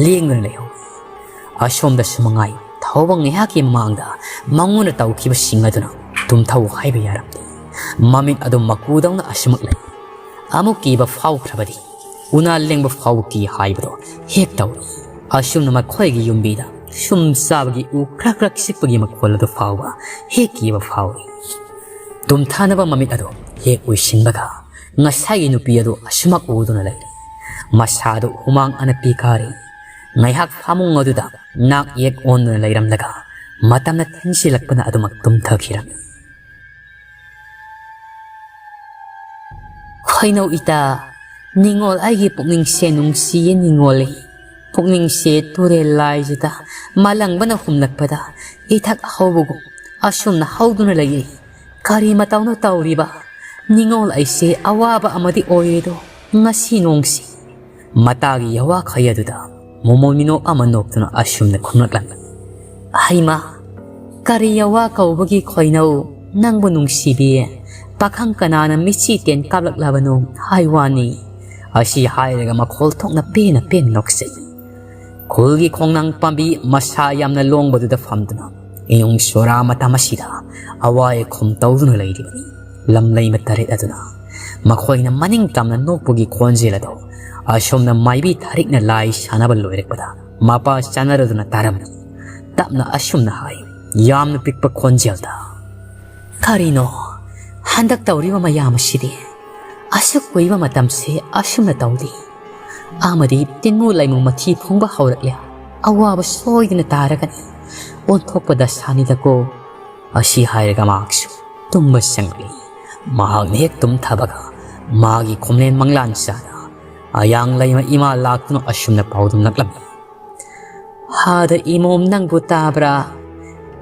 ꯂꯦꯡꯗꯨꯅ ꯂꯩꯍꯧꯏ꯫ ꯑꯁꯣꯝꯗꯁꯨ ꯃꯉꯥꯏ, ꯊꯧꯕ ꯉꯥꯏꯍꯥꯛꯀꯤ ꯃꯃꯥꯡꯗ ꯃꯉꯣꯟꯗ ꯇꯧꯈꯤꯕꯁꯤꯡ ꯑꯗꯨꯅ ꯇꯨꯝꯊꯧ ꯍꯥꯏꯕ ꯌꯥꯔꯝꯗꯦ꯫ ꯃꯃꯤꯠ ꯑꯗꯨ ꯃꯀꯨꯗꯧꯅ ꯑꯁꯨꯃꯛ ꯂꯩ꯫ ꯑꯃꯨꯛ ꯀꯤꯕ ꯐꯥꯎꯈ꯭ꯔꯕꯗꯤ ꯎꯅꯥ ꯂꯦꯡꯕ ꯐꯥꯎꯕ ꯀꯤ ꯍꯥꯏꯕꯗꯣ ꯍꯦꯛ ꯇꯧꯏ꯫ ꯑꯁꯨꯝꯅ ꯃꯈꯣꯏꯒꯤ ꯌꯨꯝꯕꯤꯗ ꯁꯨꯝ ꯆꯥꯕꯒꯤ ꯎ ꯈ꯭ꯔꯛ ꯈ꯭ꯔꯛ ꯆꯤꯛꯄꯒꯤ ꯃꯈꯣꯜ ꯑꯗꯨ ꯐꯥꯎꯕ ꯍꯦꯛ ꯀꯤꯕ ꯐꯥꯎꯏ꯫ ꯇꯨꯝꯊꯥꯅꯕ ꯃꯃꯤꯠ ꯑꯗꯨ ꯍꯦꯛ ꯎꯏꯁꯤꯟꯕꯒ ꯉꯁꯥꯏꯒꯤ ꯅꯨꯄꯤ ꯑꯗꯨ ꯑꯁꯨꯃꯛ ꯎꯗꯨꯅ ꯂꯩꯔꯤ꯫ ꯃꯁꯥꯗꯨ ꯍꯨꯃꯥꯡ ꯑꯅꯞꯄꯤ ꯀꯥꯔꯤ꯫ ꯉꯥꯏꯍꯥꯛ ꯐꯃꯨꯡ ꯑꯗꯨꯗ ꯅꯥꯛ ꯌꯦꯛ ꯑꯣꯟꯗꯨꯅ ꯂꯩꯔꯝꯂꯒ ꯃꯇꯝꯅ ꯊꯦꯡꯖꯤꯜꯂꯛꯄꯅ ꯑꯗꯨꯃꯛ ꯇꯨꯝꯊꯈꯤꯔꯝꯃꯤ꯫ ꯈꯣꯏꯅꯧ ꯏꯇꯥ, ꯅꯤꯡꯉꯣꯜ ꯑꯩꯒꯤ ꯄꯨꯛꯅꯤꯡꯁꯦ ꯅꯨꯡꯁꯤꯌꯦ ꯅꯤꯡꯉꯣꯜꯂꯤ꯫ ꯄꯨꯛꯅꯤꯡꯁꯦ ꯇꯨꯔꯦꯜ ꯂꯥꯏꯁꯤꯗ ꯃꯥꯂꯪꯕꯅ ꯍꯨꯝꯂꯛꯄꯗ ꯏꯊꯛ ꯍꯧꯕꯒꯨꯝ ꯑꯁꯨꯝꯅ ꯍꯧꯗꯨꯅ ꯂꯩꯌꯦ꯫ ꯀꯔꯤ ꯃꯇꯧꯅꯣ ꯇꯧꯔꯤꯕ? ꯅꯤꯡꯉꯣꯜ ꯑꯩꯁꯦ ꯑꯋꯥꯕ ꯑꯃꯗꯤ ꯑꯣꯏꯔꯦꯗꯣ ꯉꯁꯤ ꯅꯣꯡꯁꯤ꯫ ꯃꯇꯥꯒꯤ ꯌꯋꯥꯈꯩ ꯑꯗꯨꯗ ꯃꯣꯃꯣꯟ ꯃꯤꯅꯣꯛ ꯑꯃ ꯅꯣꯛꯇꯨꯅ ꯑꯁꯨꯝꯅ ꯈꯨꯝꯂꯛꯂꯝꯃꯤ꯫ ꯍꯩꯃꯥ, ꯀꯔꯤ ꯌꯋꯥ ꯀꯧꯕꯒꯤ ꯈꯣꯏꯅꯧ, ꯅꯪꯕꯨ ꯅꯨꯡꯁꯤꯕꯤ? ꯄꯥꯈꯪ ꯀꯅꯥꯅ ꯃꯤꯠꯁꯤ ꯇꯦꯟ ꯀꯥꯞꯂꯛꯂꯕꯅꯣ ꯍꯥꯏ ꯋꯥꯅꯤ꯫ ꯑꯁꯤ ꯍꯥꯏꯔꯒ ꯃꯈꯣꯜ ꯊꯣꯛꯅ ꯄꯦꯟꯅ ꯄꯦꯟꯅ ꯅꯣꯛꯆꯩ꯫ ꯈꯨꯜꯒꯤ ꯈꯣꯡꯅꯥꯡ ꯄꯥꯝꯕꯤ ꯃꯁꯥ ꯌꯥꯝꯅ ꯂꯣꯡꯕꯗꯨꯗ ꯐꯝꯗꯨꯅ ꯏꯌꯨꯡ ꯁꯣꯔꯥ ꯃꯇꯝ ꯑꯁꯤꯗ ꯑꯋꯥ ꯑꯈꯨꯝ ꯇꯧꯗꯨꯅ ꯂꯩꯔꯤꯕꯅꯤ ꯂꯝꯂꯩꯃ ꯇꯔꯦꯠ ꯑꯗꯨꯅ꯫ ꯃꯈꯣꯏꯅ ꯃꯅꯤꯡ ꯇꯝꯅ ꯅꯣꯛꯄꯒꯤ ꯈꯣꯟꯖꯦꯜ ꯑꯗꯨ ꯑꯁꯣꯝꯅ ꯃꯥꯏꯕꯤ ꯊꯥꯔꯤꯛꯅ ꯂꯥꯏ ꯁꯥꯟꯅꯕ ꯂꯣꯏꯔꯛꯄꯗ ꯃꯄꯥ ꯆꯥꯅꯔꯗꯨꯅ ꯇꯥꯔꯝꯃꯤ꯫ ꯇꯞꯅ ꯑꯁꯨꯝꯅ ꯍꯥꯏ, ꯌꯥꯝꯅ ꯄꯤꯛꯄ ꯈꯣꯟꯖꯦꯜꯗ, "ꯀꯔꯤꯅꯣ ꯍꯟꯗꯛ ꯇꯧꯔꯤꯕ ꯃꯌꯥꯝ ꯑꯁꯤꯗꯤ? ꯑꯁꯨꯛ ꯀꯨꯏꯕ ꯃꯇꯝꯁꯦ ꯑꯁꯨꯝꯅ ꯇꯧꯗꯦ꯫ ꯑꯃꯗꯤ ꯇꯤꯟꯃꯨ ꯂꯩꯃꯨ ꯃꯊꯤ ꯐꯣꯡꯕ ꯍꯧꯔꯛꯂꯦ꯫ ꯑꯋꯥꯕ ꯁꯣꯏꯗꯅ ꯇꯥꯔꯒꯅꯤ꯫ ꯑꯣꯟꯊꯣꯛꯄ ꯗꯁꯥꯅꯤꯗꯀꯣ꯫ ꯑꯁꯤ ꯍꯥꯏꯔꯒ ꯃꯍꯥꯛꯁꯨ ꯇꯨꯝꯕ ꯆꯪꯂꯛꯏ꯫ ꯃꯍꯥꯛꯅ ꯍꯦꯛ ꯇꯨꯝꯊꯕꯒ ꯃꯥꯒꯤ ꯈꯣꯝꯂꯦꯟ ꯃꯪꯂꯥꯟ ꯆꯥꯅ ꯑꯌꯥꯡ ꯂꯩꯃ ꯏꯃꯥ ꯂꯥꯛꯇꯨꯅ ꯑꯁꯨꯝꯅ ꯄꯥꯎꯗꯝꯂꯛꯂꯝꯃꯤ꯫ ꯍꯥꯗ ꯏꯃꯣꯝ, ꯅꯪꯕꯨ ꯇꯥꯕ꯭ꯔꯥ?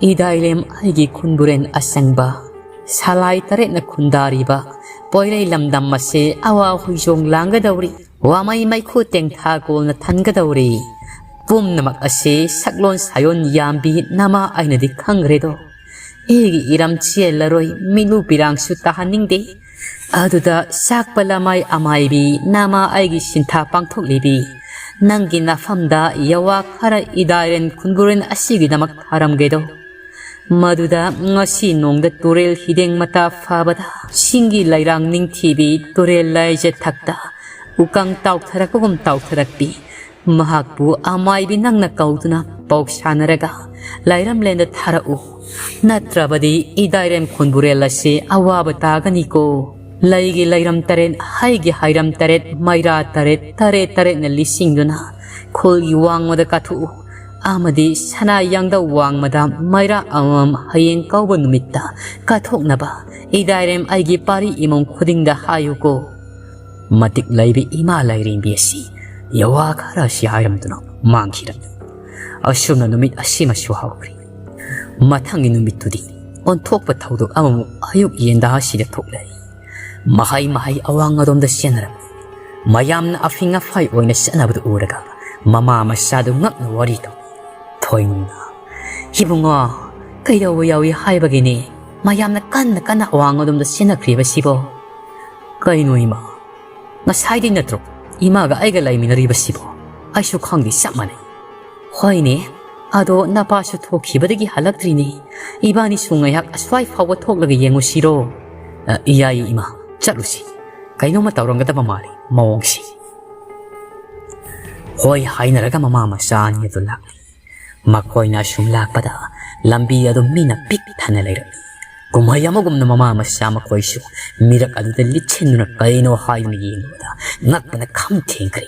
ꯏꯗꯥꯏꯂꯦꯝ ꯑꯩꯒꯤ ꯈꯨꯟꯕꯨꯔꯦꯟ ꯑꯁꯪꯕ, ꯁꯂꯥꯏ ꯇꯔꯦꯠꯅ ꯈꯨꯟꯗꯥꯔꯤꯕ ꯄꯣꯏꯔꯩ ꯂꯝꯗꯝ ꯑꯁꯦ ꯑꯋꯥ ꯍꯨꯏꯖꯣꯡ ꯂꯥꯡꯒꯗꯧꯔꯤ꯫ ꯋꯥꯃꯩ ꯃꯩꯈꯨ ꯇꯦꯡꯊꯥ ꯀꯣꯜꯅ ꯊꯟꯒꯗꯧꯔꯤ꯫ ꯄꯨꯝꯅꯃꯛ ꯑꯁꯦ ꯁꯛꯂꯣꯟ ꯁꯥꯌꯣꯟ ꯌꯥꯝꯕꯤ ꯅꯃꯥ ꯑꯩꯅꯗꯤ ꯈꯪꯈ꯭ꯔꯦꯗꯣ꯫ ꯑꯩꯒꯤ ꯏꯔꯝ ꯆꯦꯜꯂꯔꯣꯏ, ꯃꯤꯠꯂꯨ ꯄꯤꯔꯥꯡꯁꯨ ꯇꯥꯍꯟꯅꯤꯡꯗꯦ꯫ ꯑꯗꯨꯗ ꯆꯥꯛꯄ ꯂꯃꯥꯏ ꯑꯃꯥꯏꯕꯤ ꯅꯃꯥ ꯑꯩꯒꯤ ꯁꯤꯟꯊꯥ ꯄꯥꯡꯊꯣꯛꯂꯤꯕꯤ, ꯅꯪꯒꯤ ꯅꯐꯝꯗ ꯌꯋꯥ ꯈꯔ ꯏꯗꯥꯏꯔꯦꯟ ꯈꯨꯟꯕꯨꯔꯦꯟ ꯑꯁꯤꯒꯤꯗꯃꯛ ꯊꯥꯔꯝꯒꯦꯗꯣ꯫ ꯃꯗꯨꯗ ꯉꯁꯤ ꯅꯣꯡꯗ ꯇꯨꯔꯦꯜ ꯍꯤꯗꯦꯡ ꯃꯇꯥ ꯐꯥꯕꯗ ꯁꯤꯡꯒꯤ ꯂꯩꯔꯥꯡ ꯅꯤꯡꯊꯤꯕꯤ ꯇꯨꯔꯦꯜ ꯂꯥꯏꯖꯊꯛꯇ ꯎꯀꯪ ꯇꯥꯎꯊꯔꯛꯄꯒꯨꯝ ꯇꯥꯎꯊꯔꯛꯄꯤ꯫ ꯃꯍꯥꯛꯄꯨ ꯑꯃꯥꯏꯕꯤ ꯅꯪꯅ ꯀꯧꯗꯨꯅ ꯄꯥꯎ ꯁꯥꯟꯅꯔꯒ ꯂꯥꯏꯔꯝꯂꯦꯟꯗ ꯊꯥꯔꯛꯎ꯫ ꯅꯠꯇ꯭ꯔꯕꯗꯤ ꯏꯗꯥꯏꯔꯦꯝ ꯈꯨꯟꯕꯨꯔꯦꯜ ꯑꯁꯤ ꯑꯋꯥꯕ ꯇꯥꯒꯅꯤꯀꯣ꯫ ꯂꯩꯒꯤ ꯂꯩꯔꯝ ꯇꯔꯦꯠ, ꯍꯩꯒꯤ ꯍꯩꯔꯝ ꯇꯔꯦꯠ, ꯃꯩꯔꯥ ꯇꯔꯦꯠ, ꯇꯔꯦꯠ ꯇꯔꯦꯠꯅ ꯂꯤꯁꯤꯡꯗꯨꯅ ꯈꯨꯜꯒꯤ ꯋꯥꯡꯃꯗ ꯀꯥꯊꯣꯛꯎ꯫ ꯑꯃꯗꯤ ꯁꯅꯥ ꯌꯥꯡꯗꯧ ꯋꯥꯡꯃꯗ ꯃꯩꯔꯥ ꯑꯃꯃꯝ ꯍꯌꯦꯡ ꯀꯧꯕ ꯅꯨꯃꯤꯠꯇ ꯀꯠꯊꯣꯛꯅꯕ ꯏꯗꯥꯏꯔꯦꯝ ꯑꯩꯒꯤ ꯄꯥꯔꯤ ꯏꯃꯨꯡ ꯈꯨꯗꯤꯡꯗ ꯍꯥꯏꯌꯨꯀꯣ꯫ ꯃꯇꯤꯛ ꯂꯩꯕꯤ ꯏꯃꯥ ꯂꯥꯏꯔꯦꯝꯕꯤ ꯑꯁꯤ ꯌꯋꯥ ꯈꯔ ꯑꯁꯤ ꯍꯥꯏꯔꯝꯗꯨꯅ ꯃꯥꯡꯈꯤꯔꯝꯃꯤ꯫ ꯑꯁꯨꯝꯅ ꯅꯨꯃꯤꯠ ꯑꯁꯤꯃꯁꯨ ꯍꯧꯈ꯭ꯔꯤ꯫ ꯃꯊꯪꯒꯤ ꯅꯨꯃꯤꯠꯇꯨꯗꯤ ꯑꯣꯟꯊꯣꯛꯄ ꯊꯧꯗꯣꯛ ꯑꯃꯃꯨꯛ ꯑꯌꯨꯛ ꯌꯦꯟꯗꯥ ꯑꯁꯤꯗ ꯊꯣꯛꯂꯛꯏ꯫ ꯃꯍꯩ ꯃꯍꯩ ꯑꯋꯥꯡ ꯑꯗꯣꯝꯗ ꯆꯦꯟꯅꯔꯝꯃꯤ꯫ ꯃꯌꯥꯝꯅ ꯑꯐꯤꯡ ꯑꯐꯥꯏ ꯑꯣꯏꯅ ꯆꯠꯅꯕꯗꯨ ꯎꯔꯒ ꯃꯃꯥ ꯃꯆꯥꯗꯨ ꯉꯛꯅ ꯋꯥꯔꯤ ꯇꯧꯏ꯫ ꯊꯣꯏꯅ, "ꯏꯕꯨꯡꯉꯣ, ꯀꯩꯗꯧꯕ ꯌꯥꯎꯏ ꯍꯥꯏꯕꯒꯤꯅꯤ ꯃꯌꯥꯝꯅ ꯀꯟꯅ ꯀꯟꯅ ꯑꯋꯥꯡ ꯑꯗꯣꯝꯗ ꯆꯦꯟꯅꯈ꯭ꯔꯤꯕꯁꯤꯕꯣ?" "ꯀꯩꯅꯣ ꯏꯃꯥ? ꯉꯁꯥꯏꯗꯩ ꯅꯠꯇ꯭ꯔꯣ ꯏꯃꯥꯒ ꯑꯩꯒ ꯂꯩꯃꯤꯟꯅꯔꯤꯕꯁꯤꯕꯣ? ꯑꯩꯁꯨ ꯈꯪꯗꯦ, ꯆꯞ ꯃꯥꯟꯅꯩ꯫" "ꯍꯣꯏꯅꯦ, ꯑꯗꯣ ꯅꯄꯥꯁꯨ ꯊꯣꯛꯈꯤꯕꯗꯒꯤ ꯍꯜꯂꯛꯇ꯭ꯔꯤꯅꯦ꯫ ꯏꯕꯥꯅꯤꯁꯨ ꯉꯥꯏꯍꯥꯛ ꯑꯁ꯭ꯋꯥꯏ ꯐꯥꯎꯕ ꯊꯣꯛꯂꯒ ꯌꯦꯡꯉꯨꯁꯤꯔꯣ?" "ꯑ, ꯌꯥꯏꯌꯦ ꯏꯃꯥ, ꯆꯠꯂꯨꯁꯤ꯫ ꯀꯩꯅꯣꯝꯃ ꯇꯧꯔꯝꯒꯗꯕ ꯃꯥꯜꯂꯤ ꯃꯑꯣꯡꯁꯤ꯫" ꯍꯣꯏ ꯍꯥꯏꯅꯔꯒ ꯃꯃꯥ ꯃꯆꯥ ꯑꯅꯤ ꯑꯗꯨ ꯂꯥꯛꯂꯤ꯫ ꯃꯈꯣꯏꯅ ꯑꯁꯨꯝ ꯂꯥꯛꯄꯗ ꯂꯝꯕꯤ ꯑꯗꯨ ꯃꯤꯅ ꯄꯤꯛ ꯊꯟꯅ ꯂꯩꯔꯝꯃꯤ꯫ ꯀꯨꯝꯍꯩ ꯑꯃꯒꯨꯝꯅ ꯃꯃꯥ ꯃꯆꯥ ꯃꯈꯣꯏꯁꯨ ꯃꯤꯔꯛ ꯑꯗꯨꯗ ꯂꯤꯠꯁꯤꯟꯗꯨꯅ ꯀꯩꯅꯣ ꯍꯥꯏꯗꯨꯅ ꯌꯦꯡꯂꯨꯕꯗ ꯉꯛꯄꯅ ꯈꯝ ꯊꯦꯡꯈ꯭ꯔꯦ꯫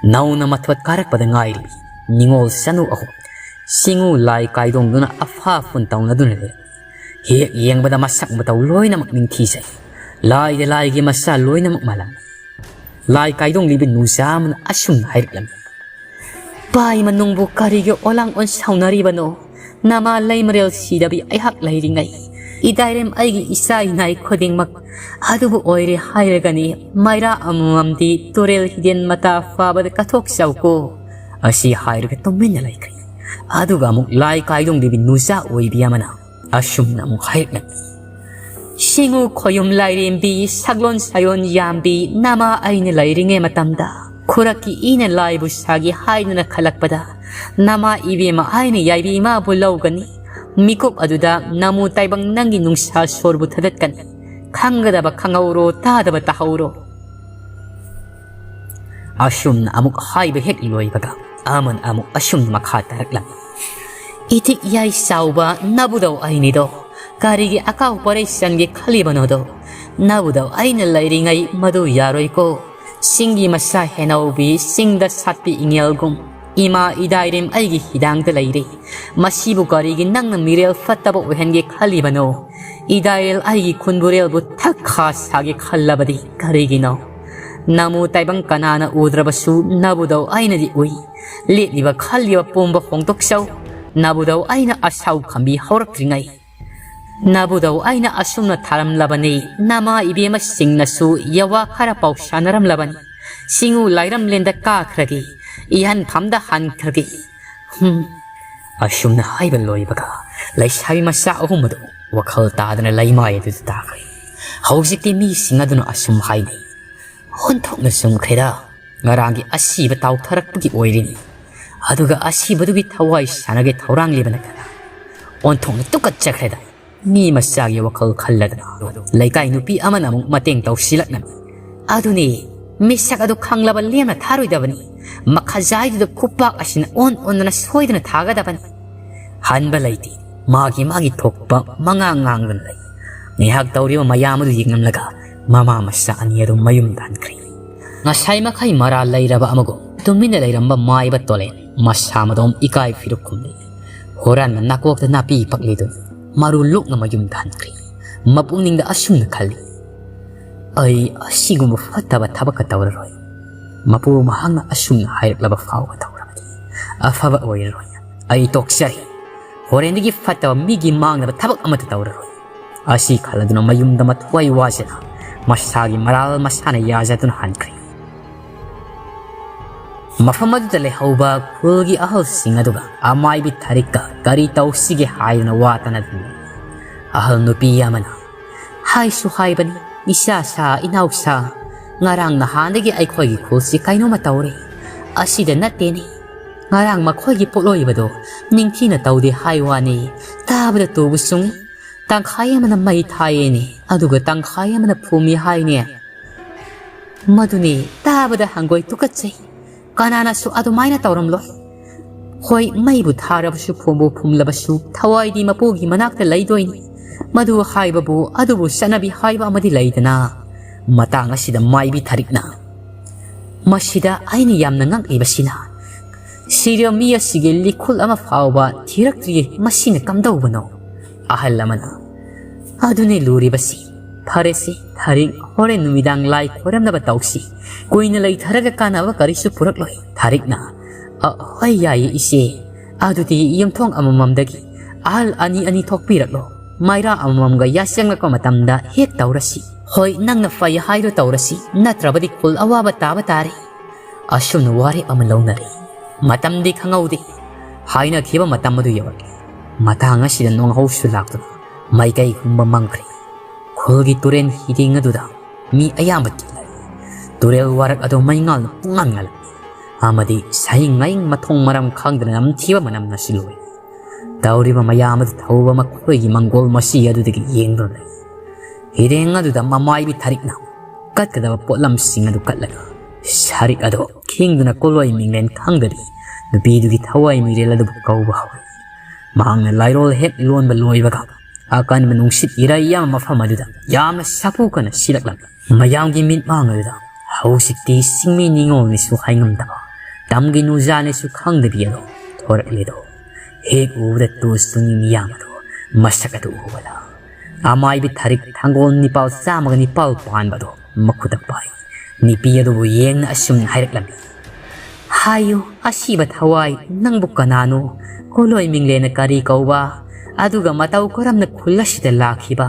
ꯅꯧꯅ ꯃꯊꯣꯠ ꯀꯥꯔꯛꯄꯗ ꯉꯥꯏꯔꯤ ꯅꯤꯉꯣꯜ ꯆꯅꯨ ꯑꯍꯨꯝ꯫ ꯆꯤꯡꯉꯨ ꯂꯥꯏ ꯀꯥꯏꯗꯣꯡꯗꯨꯅ ꯑꯐꯥ ꯑꯐꯨꯟ ꯇꯧꯅꯗꯨꯅ ꯂꯩ꯫ ꯍꯦꯛ ꯌꯦꯡꯕꯗ ꯃꯁꯛ ꯃꯇꯧ ꯂꯣꯏꯅꯃꯛ ꯅꯤꯡꯊꯤꯖꯩ꯫ ꯂꯥꯏꯗ ꯂꯥꯏꯒꯤ ꯃꯆꯥ ꯂꯣꯏꯅꯃꯛ ꯃꯥꯜꯂꯝꯃꯤ꯫ ꯂꯥꯏ ꯀꯥꯏꯗꯣꯡꯂꯤꯕꯤ ꯅꯨꯡꯖꯥ ꯑꯃꯅ ꯑꯁꯨꯝꯅ ꯍꯥꯏꯔꯛꯂꯝꯃꯤ: "ꯄꯥꯏ ꯃꯅꯨꯡꯕꯨ ꯀꯔꯤꯒꯤ ꯑꯣꯂꯥꯡ ꯑꯣꯟ ꯁꯥꯎꯅꯔꯤꯕꯅꯣ? ꯅꯃꯥ ꯂꯩꯃꯔꯦꯜ ꯁꯤꯗꯕꯤ ꯑꯩꯍꯥꯛ ꯂꯩꯔꯤꯉꯩ, ꯏꯗꯥꯏꯔꯦꯝ ꯑꯩꯒꯤ ꯏꯆꯥ ꯏꯅꯥꯏ ꯈꯨꯗꯤꯡꯃꯛ ꯑꯗꯨꯕꯨ ꯑꯣꯏꯔꯦ ꯍꯥꯏꯔꯒꯅꯤ, ꯃꯩꯔꯥ ꯑꯃꯃꯝꯗꯤ ꯇꯨꯔꯦꯜ ꯍꯤꯗꯦꯟ ꯃꯇꯥ ꯐꯥꯕꯗ ꯀꯠꯊꯣꯛꯆꯧꯀꯣ"꯫ ꯑꯁꯤ ꯍꯥꯏꯔꯒ ꯇꯨꯃꯤꯟꯅ ꯂꯩꯈ꯭ꯔꯦ꯫ ꯑꯗꯨꯒ ꯑꯃꯨꯛ ꯂꯥꯏ ꯀꯥꯏꯗꯣꯡꯂꯤꯕꯤ ꯅꯨꯖꯥ ꯑꯣꯏꯕꯤ ꯑꯃꯅ ꯑꯁꯨꯝꯅ ꯑꯃꯨꯛ ꯍꯥꯏꯔꯛꯂꯝꯃꯤ: "ꯁꯤꯡꯉꯨ ꯈꯣꯌꯨꯝ ꯂꯥꯏꯔꯦꯝꯕꯤ, ꯁꯛꯂꯣꯟ ꯁꯥꯌꯣꯟ ꯌꯥꯝꯕꯤ, ꯅꯃꯥ ꯑꯩꯅ ꯂꯩꯔꯤꯉꯩ ꯃꯇꯝꯗ ꯈꯨꯔꯛꯀꯤ ꯏꯅ ꯂꯥꯏꯕꯨ ꯁꯥꯒꯦ ꯍꯥꯏꯗꯅ ꯈꯜꯂꯛꯄꯗ, ꯅꯃꯥ ꯏꯕꯦꯝꯃ ꯑꯩꯅ ꯌꯥꯏꯕꯤ ꯏꯃꯥꯕꯨ ꯂꯧꯒꯅꯤ꯫ ꯃꯤꯀꯨꯞ ꯑꯗꯨꯗ ꯅꯃꯨ ꯇꯥꯏꯕꯪ ꯅꯪꯒꯤ ꯅꯨꯡꯁꯥ ꯁꯣꯔꯕꯨ ꯊꯥꯗꯠꯀꯅꯤ꯫ ꯈꯪꯒꯗꯕ ꯈꯪꯍꯧꯔꯣ, ꯇꯥꯗꯕ ꯇꯥꯍꯧꯔꯣ"꯫ ꯑꯁꯨꯝꯅ ꯑꯃꯨꯛ ꯍꯥꯏꯕ ꯍꯦꯛ ꯂꯣꯏꯕꯒ ꯑꯃꯅ ꯑꯃꯨꯛ ꯑꯁꯨꯝꯅ ꯃꯈꯥ ꯇꯥꯔꯛꯂꯝꯃꯤ: "ꯏꯊꯤꯛ ꯌꯥꯏ ꯆꯥꯎꯕ ꯅꯕꯨꯗꯧ ꯑꯩꯅꯤꯗꯣ, ꯀꯔꯤꯒꯤ ꯑꯀꯥꯎ ꯄꯔꯩ ꯆꯟꯒꯦ ꯈꯜꯂꯤꯕꯅꯣꯗꯣ? ꯅꯕꯨꯗꯧ ꯑꯩꯅ ꯂꯩꯔꯤꯉꯩ ꯃꯗꯨ ꯌꯥꯔꯣꯏꯀꯣ꯫ ꯆꯤꯡꯒꯤ ꯃꯆꯥ ꯍꯦꯅꯧꯕꯤ, ꯆꯤꯡꯗ ꯁꯥꯠꯄꯤ ꯏꯉꯦꯜꯒꯨꯝ ꯏꯃꯥ ꯏꯗꯥꯏꯔꯦꯝ ꯑꯩꯒꯤ ꯍꯤꯗꯥꯡꯗ ꯂꯩꯔꯦ꯫ ꯃꯁꯤꯕꯨ ꯀꯔꯤꯒꯤ ꯅꯪꯅ ꯃꯤꯔꯦꯜ ꯐꯠꯇꯕ ꯑꯣꯏꯍꯟꯒꯦ ꯈꯜꯂꯤꯕꯅꯣ? ꯏꯗꯥꯏꯔꯦꯜ ꯑꯩꯒꯤ ꯈꯨꯟꯕꯨꯔꯦꯜꯕꯨ ꯊꯛ ꯈꯥ ꯁꯥꯒꯦ ꯈꯜꯂꯕꯗꯤ ꯀꯔꯤꯒꯤꯅꯣ? ꯅꯃꯨ ꯇꯥꯏꯕꯪ ꯀꯅꯥꯅ ꯎꯗ꯭ꯔꯕꯁꯨ ꯅꯕꯨꯗꯧ ꯑꯩꯅꯗꯤ ꯎꯏ꯫ ꯂꯦꯠꯂꯤꯕ ꯈꯜꯂꯤꯕ ꯄꯨꯝꯕ ꯍꯣꯡꯗꯣꯛꯆꯧ꯫ ꯅꯕꯨꯗꯧ ꯑꯩꯅ ꯑꯁꯥꯎ ꯈꯝꯕꯤ ꯍꯧꯔꯛꯇ꯭ꯔꯤꯉꯩ ꯅꯕꯨꯗꯧ ꯑꯩꯅ ꯑꯁꯨꯝꯅ ꯊꯥꯔꯝꯂꯕꯅꯤ, ꯅꯃꯥ ꯏꯕꯦꯝꯃꯁꯤꯡꯅꯁꯨ ꯌꯋꯥ ꯈꯔ ꯄꯥꯎ ꯁꯥꯟꯅꯔꯝꯂꯕꯅꯤ꯫ ꯁꯤꯡꯉꯨ ꯂꯥꯏꯔꯝꯂꯦꯟꯗ ꯀꯥꯈ꯭ꯔꯒꯦ, ꯏꯍꯟꯐꯝꯗ ꯍꯟꯈ꯭ꯔꯒꯦ꯫ ꯍꯨꯝ꯫ ꯑꯁꯨꯝꯅ ꯍꯥꯏꯕ ꯂꯣꯏꯕꯒ ꯂꯩꯁꯥꯕꯤ ꯃꯆꯥ ꯑꯍꯨꯝ ꯑꯗꯨ ꯋꯥꯈꯜ ꯇꯥꯗꯅ ꯂꯩꯃꯥꯏ ꯑꯗꯨꯗ ꯇꯥꯈ꯭ꯔꯦ꯫ ꯍꯧꯖꯤꯛꯇꯤ ꯃꯤꯁꯤꯡ ꯑꯗꯨꯅ ꯑꯁꯨꯝ ꯍꯥꯏꯅꯩ: "ꯑꯣꯟꯊꯣꯛꯅ ꯆꯨꯝꯈ꯭ꯔꯦꯗ, ꯉꯔꯥꯡꯒꯤ ꯑꯁꯤꯕ ꯇꯥꯎꯊꯔꯛꯄꯒꯤ ꯑꯣꯏꯔꯤꯅꯤ꯫ ꯑꯗꯨꯒ ꯑꯁꯤꯕꯗꯨꯒꯤ ꯊꯋꯥꯏ ꯁꯥꯟꯅꯒꯦ ꯊꯧꯔꯥꯡꯂꯤꯕꯅ ꯀꯅꯥ? ꯑꯣꯟꯊꯣꯛꯅ ꯇꯨꯀꯠꯆꯈ꯭ꯔꯦꯗ"꯫ ꯃꯤ ꯃꯆꯥꯒꯤ ꯋꯥꯈꯜ ꯈꯜꯂꯗꯅ ꯂꯩꯀꯥꯏ ꯅꯨꯄꯤ ꯑꯃꯅ ꯑꯃꯨꯛ ꯃꯇꯦꯡ ꯇꯧꯁꯤꯜꯂꯛꯅꯕ: "ꯑꯗꯨꯅꯤ, ꯃꯤꯁꯛ ꯑꯗꯨ ꯈꯪꯂꯕ ꯂꯦꯝꯅ ꯊꯥꯔꯣꯏꯗꯕꯅꯤ꯫ ꯃꯈꯥꯖꯥꯏꯗꯨꯗ ꯈꯨꯄꯥꯛ ꯑꯁꯤꯅ ꯑꯣꯟ ꯑꯣꯟꯗꯅ ꯁꯣꯏꯗꯅ ꯊꯥꯒꯗꯕꯅꯤ"꯫ ꯍꯟꯕ ꯂꯩꯇꯦ꯫ ꯃꯥꯒꯤ ꯃꯥꯒꯤ ꯊꯣꯛꯄ ꯃꯉꯥ ꯉꯥꯡꯗꯨꯅ ꯂꯩ꯫ ꯉꯥꯏꯍꯥꯛ ꯇꯧꯔꯤꯕ ꯃꯌꯥꯝ ꯑꯗꯨ ꯌꯦꯡꯂꯝꯂꯒ ꯃꯃꯥ ꯃꯆꯥ ꯑꯅꯤ ꯑꯗꯨ ꯃꯌꯨꯝꯗ ꯍꯟꯈ꯭ꯔꯦ꯫ ꯉꯁꯥꯏ ꯃꯈꯩ ꯃꯔꯥꯜ ꯂꯩꯔꯕ ꯑꯃꯒꯨꯝ ꯇꯨꯃꯤꯟꯅ ꯂꯩꯔꯝꯕ ꯃꯥꯏꯕ ꯇꯣꯂꯦꯟ ꯃꯁꯥ ꯃꯇꯣꯝ ꯏꯀꯥꯏ ꯐꯤꯔꯨꯛ ꯈꯨꯝꯂꯤ꯫ ꯍꯨꯔꯥꯟꯕ ꯅꯥꯀꯣꯛꯇ ꯅꯥꯄꯤ ꯄꯛꯂꯤꯗꯨ ꯃꯔꯨ ꯂꯨꯛꯅ ꯃꯌꯨꯝꯗ ꯍꯟꯈ꯭ꯔꯦ꯫ ꯃꯄꯨꯛꯅꯤꯡꯗ ꯑꯁꯨꯝꯅ ꯈꯜꯂꯤ, "ꯑꯩ ꯑꯁꯤꯒꯨꯝꯕ ꯐꯠꯇꯕ ꯊꯕꯛꯀ ꯇꯧꯔꯔꯣꯏ꯫ ꯃꯄꯨ ꯃꯍꯥꯛꯅ ꯑꯁꯨꯝꯅ ꯍꯥꯏꯔꯛꯂꯕ ꯐꯥꯎꯕ ꯇꯧꯔꯕꯗꯤ ꯑꯐꯕ ꯑꯣꯏꯔꯔꯣꯏ꯫ ꯑꯩ ꯇꯣꯛꯆꯔꯦ꯫ ꯍꯣꯔꯦꯟꯗꯒꯤ ꯐꯠꯇꯕ ꯃꯤꯒꯤ ꯃꯥꯡꯅꯕ ꯊꯕꯛ ꯑꯃꯠꯇ ꯇꯧꯔꯔꯣꯏ"꯫ ꯑꯁꯤ ꯈꯜꯂꯗꯨꯅ ꯃꯌꯨꯝꯗ ꯃꯊ꯭ꯋꯥꯏ ꯋꯥꯖꯅ ꯃꯁꯥꯒꯤ ꯃꯔꯥꯜ ꯃꯁꯥꯅ ꯌꯥꯖꯗꯨꯅ ꯍꯟꯈ꯭ꯔꯦ꯫ ꯃꯐꯝ ꯑꯗꯨꯗ ꯂꯩꯍꯧꯕ ꯈꯨꯜꯒꯤ ꯑꯍꯜꯁꯤꯡ ꯑꯗꯨꯒ ꯑꯃꯥꯏꯕꯤ ꯊꯥꯔꯤꯛꯀ ꯀꯔꯤ ꯇꯧꯁꯤꯒꯦ ꯍꯥꯏꯗꯨꯅ ꯋꯥ ꯇꯥꯅꯗꯨꯅ ꯂꯩ꯫ ꯑꯍꯜ ꯅꯨꯄꯤ ꯑꯃꯅ, "ꯍꯥꯏꯁꯨ ꯍꯥꯏꯕꯅꯤ, ꯏꯆꯥ ꯁꯥ, ꯏꯅꯥꯎ ꯁꯥ, ꯉꯔꯥꯡ ꯅꯍꯥꯟꯗꯒꯤ ꯑꯩꯈꯣꯏꯒꯤ ꯈꯨꯜꯁꯤ ꯀꯩꯅꯣꯝꯃ ꯇꯧꯔꯦ꯫ ꯑꯁꯤꯗ ꯅꯠꯇꯦꯅꯦ, ꯉꯔꯥꯡ ꯃꯈꯣꯏꯒꯤ ꯄꯣꯠꯂꯣꯏꯕꯗꯣ ꯅꯤꯡꯊꯤꯅ ꯇꯧꯗꯦ ꯍꯥꯏ ꯋꯥꯅꯤ, ꯇꯥꯕꯗ ꯇꯨꯕꯨ ꯆꯨꯡꯏ꯫ ꯇꯪꯈꯥꯏ ꯑꯃꯅ ꯃꯩ ꯊꯥꯏꯌꯦꯅꯦ, ꯑꯗꯨꯒ ꯇꯪꯈꯥꯏ ꯑꯃꯅ ꯐꯨꯝꯃꯤ ꯍꯥꯏꯅꯦ꯫ ꯃꯗꯨꯅꯤ ꯇꯥꯕꯗ ꯍꯪꯒꯣꯏ ꯇꯨꯀꯠꯆꯩ꯫ ꯀꯅꯥꯅꯁꯨ ꯑꯗꯨꯃꯥꯏꯅ ꯇꯧꯔꯝꯂꯣꯏ꯫ ꯍꯣꯏ, ꯃꯩꯕꯨ ꯊꯥꯔꯕꯁꯨ, ꯐꯨꯝꯕꯨ ꯐꯨꯝꯂꯕꯁꯨ, ꯊꯋꯥꯏꯗꯤ ꯃꯄꯨꯒꯤ ꯃꯅꯥꯛꯇ ꯂꯩꯗꯣꯏꯅꯤ꯫ ꯃꯗꯨ ꯍꯥꯏꯕꯕꯨ, ꯑꯗꯨꯕꯨ ꯆꯠꯅꯕꯤ ꯍꯥꯏꯕ ꯑꯃꯗꯤ ꯂꯩꯗꯅ"꯫ ꯃꯇꯥꯡ ꯑꯁꯤꯗ ꯃꯥꯏꯕꯤ ꯊꯥꯔꯤꯛꯅ, "ꯃꯁꯤꯗ ꯑꯩꯅ ꯌꯥꯝꯅ ꯉꯛꯂꯤꯕꯁꯤꯅ, ꯁꯤꯔꯕ ꯃꯤ ꯑꯁꯤꯒꯤ ꯂꯤꯈꯨꯜ ꯑꯃ ꯐꯥꯎꯕ ꯊꯤꯔꯛꯇ꯭ꯔꯤꯌꯦ, ꯃꯁꯤꯅ ꯀꯝꯗꯧꯕꯅꯣ?" ꯑꯍꯜ ꯑꯃꯅ, "ꯑꯗꯨꯅꯦ ꯂꯨꯔꯤꯕꯁꯤ꯫ ꯐꯔꯦꯁꯦ, ꯊꯥꯔꯤꯛ, ꯍꯣꯔꯦꯟ ꯅꯨꯃꯤꯗꯥꯡ ꯂꯥꯏ ꯈꯣꯏꯔꯝꯅꯕ ꯇꯧꯁꯤ꯫ ꯀꯨꯏꯅ ꯂꯩꯊꯔꯒ ꯀꯥꯟꯅꯕ ꯀꯔꯤꯁꯨ ꯄꯨꯔꯛꯂꯣꯏ"꯫ ꯊꯥꯔꯤꯛꯅ, "ꯑ, ꯍꯣꯏ, ꯌꯥꯏꯌꯦ ꯏꯆꯦ꯫ ꯑꯗꯨꯗꯤ ꯌꯨꯝꯊꯣꯡ ꯑꯃꯃꯝꯗꯒꯤ ꯑꯍꯜ ꯑꯅꯤ ꯑꯅꯤ ꯊꯣꯛꯄꯤꯔꯛꯂꯣ꯫ ꯃꯩꯔꯥ ꯑꯃꯃꯝꯒ ꯌꯥꯆꯪꯂꯛꯄ ꯃꯇꯝꯗ ꯍꯦꯛ ꯇꯧꯔꯁꯤ꯫ ꯍꯣꯏ, ꯅꯪꯅ ꯐꯩ ꯍꯥꯏꯗꯣ ꯇꯧꯔꯁꯤ, ꯅꯠꯇ꯭ꯔꯕꯗꯤ ꯈꯨꯜ ꯑꯋꯥꯕ ꯇꯥꯕ ꯇꯥꯔꯦ"꯫ ꯑꯁꯨꯝꯅ ꯋꯥꯔꯦꯞ ꯑꯃ ꯂꯧꯅꯔꯦ꯫ ꯃꯇꯝꯗꯤ ꯈꯪꯍꯧꯗꯦ꯫ ꯍꯥꯏꯅꯈꯤꯕ ꯃꯇꯝ ꯑꯗꯨ ꯌꯧꯔꯛꯂꯦ꯫ ꯃꯇꯥꯡ ꯑꯁꯤꯗ ꯅꯣꯡꯍꯧꯁꯨ ꯂꯥꯛꯇꯨꯅ ꯃꯥꯏꯀꯩ ꯍꯨꯝꯕ ꯃꯝꯈ꯭ꯔꯦ꯫ ꯈꯨꯜꯒꯤ ꯇꯨꯔꯦꯟ ꯍꯤꯗꯤꯡ ꯑꯗꯨꯗ ꯃꯤ ꯑꯌꯥꯝꯕ ꯇꯤꯜꯂꯔꯦ꯫ ꯇꯨꯔꯦꯜ ꯋꯥꯔꯛ ꯑꯗꯨ ꯃꯩꯉꯥꯜꯅ ꯄꯨꯡꯉꯥꯟ ꯉꯥꯜꯂꯝꯃꯤ꯫ ꯑꯃꯗꯤ ꯁꯍꯤꯡ ꯉꯥꯍꯤꯡ ꯃꯊꯣꯡ ꯃꯔꯝ ꯈꯪꯗꯅ ꯅꯝꯊꯤꯕ ꯃꯅꯝꯅꯁꯨ ꯂꯣꯏꯔꯦ꯫ ꯇꯧꯔꯤꯕ ꯃꯌꯥꯝ ꯑꯗꯨ ꯊꯧꯕ ꯃꯈꯣꯏꯒꯤ ꯃꯪꯒꯣꯜ ꯃꯁꯤ ꯑꯗꯨꯗꯒꯤ ꯌꯦꯡꯗꯨꯅ ꯂꯩ꯫ ꯍꯤꯗꯦꯡ ꯑꯗꯨꯗ ꯃꯃꯥꯏꯕꯤ ꯊꯥꯔꯤꯛꯅ ꯀꯠꯀꯗꯕ ꯄꯣꯠꯂꯝꯁꯤꯡ ꯑꯗꯨ ꯀꯠꯂꯒ ꯁꯔꯤꯛ ꯑꯗꯨ ꯈꯤꯡꯗꯨꯅ ꯀꯣꯂꯣꯏ ꯃꯤꯡꯂꯦꯟ ꯈꯪꯗꯕꯤ ꯅꯨꯄꯤꯗꯨꯒꯤ ꯊꯋꯥꯏ ꯃꯤꯔꯦꯜ ꯑꯗꯨꯕꯨ ꯀꯧꯕ ꯍꯧꯏ꯫ ꯃꯍꯥꯛꯅ ꯂꯥꯏꯔꯣꯜ ꯍꯦꯛ ꯂꯣꯟꯕ ꯂꯣꯏꯕꯒ ꯑꯀꯟꯕ ꯅꯨꯡꯁꯤꯠ ꯏꯔꯩ ꯑꯃ ꯃꯐꯝ ꯑꯗꯨꯗ ꯌꯥꯝꯅ ꯁꯥꯐꯨ ꯀꯟꯅ ꯁꯤꯜꯂꯛꯂꯝꯃꯤ꯫ ꯃꯌꯥꯝꯒꯤ ꯃꯤꯠꯃꯥꯡ ꯑꯗꯨꯗ ꯍꯧꯖꯤꯛꯇꯤ ꯆꯤꯡꯃꯤ ꯅꯤꯉꯣꯜꯅꯤꯁꯨ ꯍꯥꯏꯉꯝꯗꯕ ꯇꯝꯒꯤ ꯅꯨꯖꯥꯅꯦꯁꯨ ꯈꯪꯗꯕꯤ ꯑꯗꯣ ꯊꯣꯔꯛꯂꯦꯗꯣ꯫ ꯍꯦꯛ ꯎꯕꯗ ꯇꯨꯁ ꯇꯨꯡꯒꯤ ꯃꯤꯌꯥꯝ ꯑꯗꯣ ꯃꯁꯛ ꯑꯗꯨ ꯎꯕꯗ ꯑꯃꯥꯏꯕꯤ ꯊꯔꯤꯛ ꯊꯥꯡꯒꯣꯜ ꯅꯤꯄꯥꯜ ꯆꯥꯝꯃꯒ ꯅꯤꯄꯥꯜ ꯄꯥꯟꯕꯗꯣ ꯃꯈꯨꯠꯇ ꯄꯥꯏ꯫ ꯅꯨꯄꯤ ꯑꯗꯨꯕꯨ ꯌꯦꯡꯅ ꯑꯁꯨꯝꯅ ꯍꯥꯏꯔꯛꯂꯝꯃꯤ, "ꯍꯥꯏꯌꯨ, ꯑꯁꯤꯕ ꯊꯋꯥꯏ, ꯅꯪꯕꯨ ꯀꯅꯥꯅꯣ? ꯀꯣꯂꯣꯏ ꯃꯤꯡꯂꯦꯟꯅ ꯀꯔꯤ ꯀꯧꯕ? ꯑꯗꯨꯒ ꯃꯇꯧ ꯀꯔꯝꯅ ꯈꯨꯜ ꯑꯁꯤꯗ ꯂꯥꯛꯈꯤꯕ?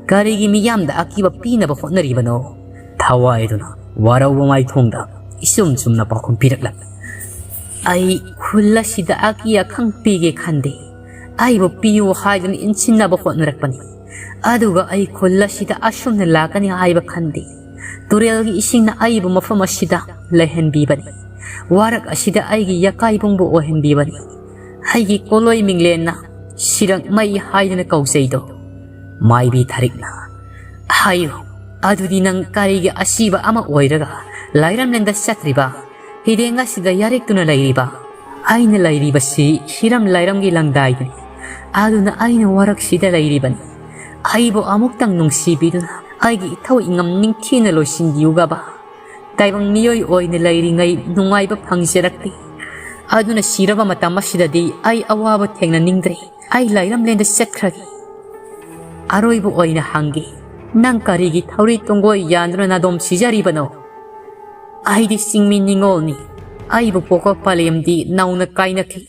ꯀꯔꯤꯒꯤ ꯃꯤꯌꯥꯝꯗ ꯑꯀꯤꯕ ꯄꯤꯅꯕ ꯍꯣꯠꯅꯔꯤꯕꯅꯣ?" ꯊꯋꯥꯏꯗꯨꯅ ꯋꯥꯔꯧꯕ ꯃꯥꯏꯊꯣꯡꯗ ꯏꯆꯨꯝ ꯆꯨꯝꯅ ꯄꯥꯎꯈꯨꯝ ꯄꯤꯔꯛꯂꯝꯃꯤ, "ꯑꯩ ꯈꯨꯜ ꯑꯁꯤꯗ ꯑꯀꯤ ꯑꯈꯪ ꯄꯤꯒꯦ ꯈꯟꯗꯦ꯫ ꯑꯩꯕꯨ ꯄꯤꯌꯨ ꯍꯥꯏꯗꯨꯅ ꯏꯟꯁꯤꯟꯅꯕ ꯍꯣꯠꯅꯔꯛꯄꯅꯤ꯫ ꯑꯗꯨꯒ ꯑꯩ ꯈꯨꯜ ꯑꯁꯤꯗ ꯑꯁꯨꯝꯅ ꯂꯥꯛꯀꯅꯤ ꯍꯥꯏꯕ ꯈꯟꯗꯦ꯫ ꯇꯨꯔꯦꯜꯒꯤ ꯏꯁꯤꯡꯅ ꯑꯩꯕꯨ ꯃꯐꯝ ꯑꯁꯤꯗ ꯂꯩꯍꯟꯕꯤꯕꯅꯤ꯫ ꯋꯥꯔꯛ ꯑꯁꯤꯗ ꯑꯩꯒꯤ ꯌꯥꯀꯥꯏꯕꯨꯡꯕꯨ ꯑꯣꯏꯍꯟꯕꯤꯕꯅꯤ꯫ ꯑꯩꯒꯤ ꯀꯣꯂꯣꯏ ꯃꯤꯡꯂꯦꯟꯅ ꯁꯤꯔꯛꯃꯩ ꯍꯥꯏꯗꯨꯅ ꯀꯧꯖꯩꯗꯣ꯫" ꯃꯥꯏꯕꯤ ꯊꯔꯤꯛꯅ, "ꯍꯥꯏꯌꯨ, ꯑꯗꯨꯗꯤ ꯅꯪ ꯀꯔꯤꯒꯤ ꯑꯁꯤꯕ ꯑꯃ ꯑꯣꯏꯔꯒ ꯂꯥꯏꯔꯝꯂꯦꯟꯗ ꯆꯠꯇ꯭ꯔꯤꯕ? ꯍꯤꯗꯦꯡ ꯑꯁꯤꯗ ꯌꯥꯔꯦꯛꯇꯨꯅ ꯂꯩꯔꯤꯕ? ꯑꯩꯅ ꯂꯩꯔꯤꯕꯁꯤ ꯍꯤꯔꯝ ꯂꯥꯏꯔꯝꯒꯤ ꯂꯪꯗꯥꯏꯗꯅꯤ꯫ ꯑꯗꯨꯅ ꯑꯩꯅ ꯋꯥꯔꯛꯁꯤꯗ ꯂꯩꯔꯤꯕꯅꯤ꯫ ꯑꯩꯕꯨ ꯑꯃꯨꯛꯇꯪ ꯅꯨꯡꯁꯤꯕꯤꯗꯨꯅ ꯑꯩꯒꯤ ꯏꯊꯧ ꯏꯉꯝ ꯅꯤꯡꯊꯤꯅ ꯂꯣꯏꯁꯤꯟꯕꯤꯌꯨꯒꯕ꯫ ꯇꯥꯏꯕꯪ ꯃꯤꯑꯣꯏ ꯑꯣꯏꯅ ꯂꯩꯔꯤꯉꯩ ꯅꯨꯡꯉꯥꯏꯕ ꯐꯪꯖꯔꯛꯇꯦ꯫ ꯑꯗꯨꯅ ꯁꯤꯔꯕ ꯃꯇꯝ ꯑꯁꯤꯗꯗꯤ ꯑꯩ ꯑꯋꯥꯕ ꯊꯦꯡꯅꯅꯤꯡꯗ꯭ꯔꯦ꯫ ꯑꯩ ꯂꯥꯏꯔꯝꯂꯦꯟꯗ ꯆꯠꯈ꯭ꯔꯒꯦ꯫ ꯑꯔꯣꯏꯕ ꯑꯣꯏꯅ ꯍꯪꯒꯦ, ꯅꯪ ꯀꯔꯤꯒꯤ ꯊꯧꯔꯤ ꯇꯣꯡꯒꯣꯏ ꯌꯥꯟꯗꯨꯅ ꯅꯥꯗꯣꯝ ꯁꯤꯖꯔꯤꯕꯅꯣ? ꯑꯩꯗꯤ ꯆꯤꯡꯃꯤ ꯅꯤꯉꯣꯜꯅꯤ꯫ ꯑꯩꯕꯨ ꯄꯣꯛꯄ ꯄꯂꯦꯝꯗꯤ ꯅꯧꯅ ꯀꯥꯏꯅꯈꯤ꯫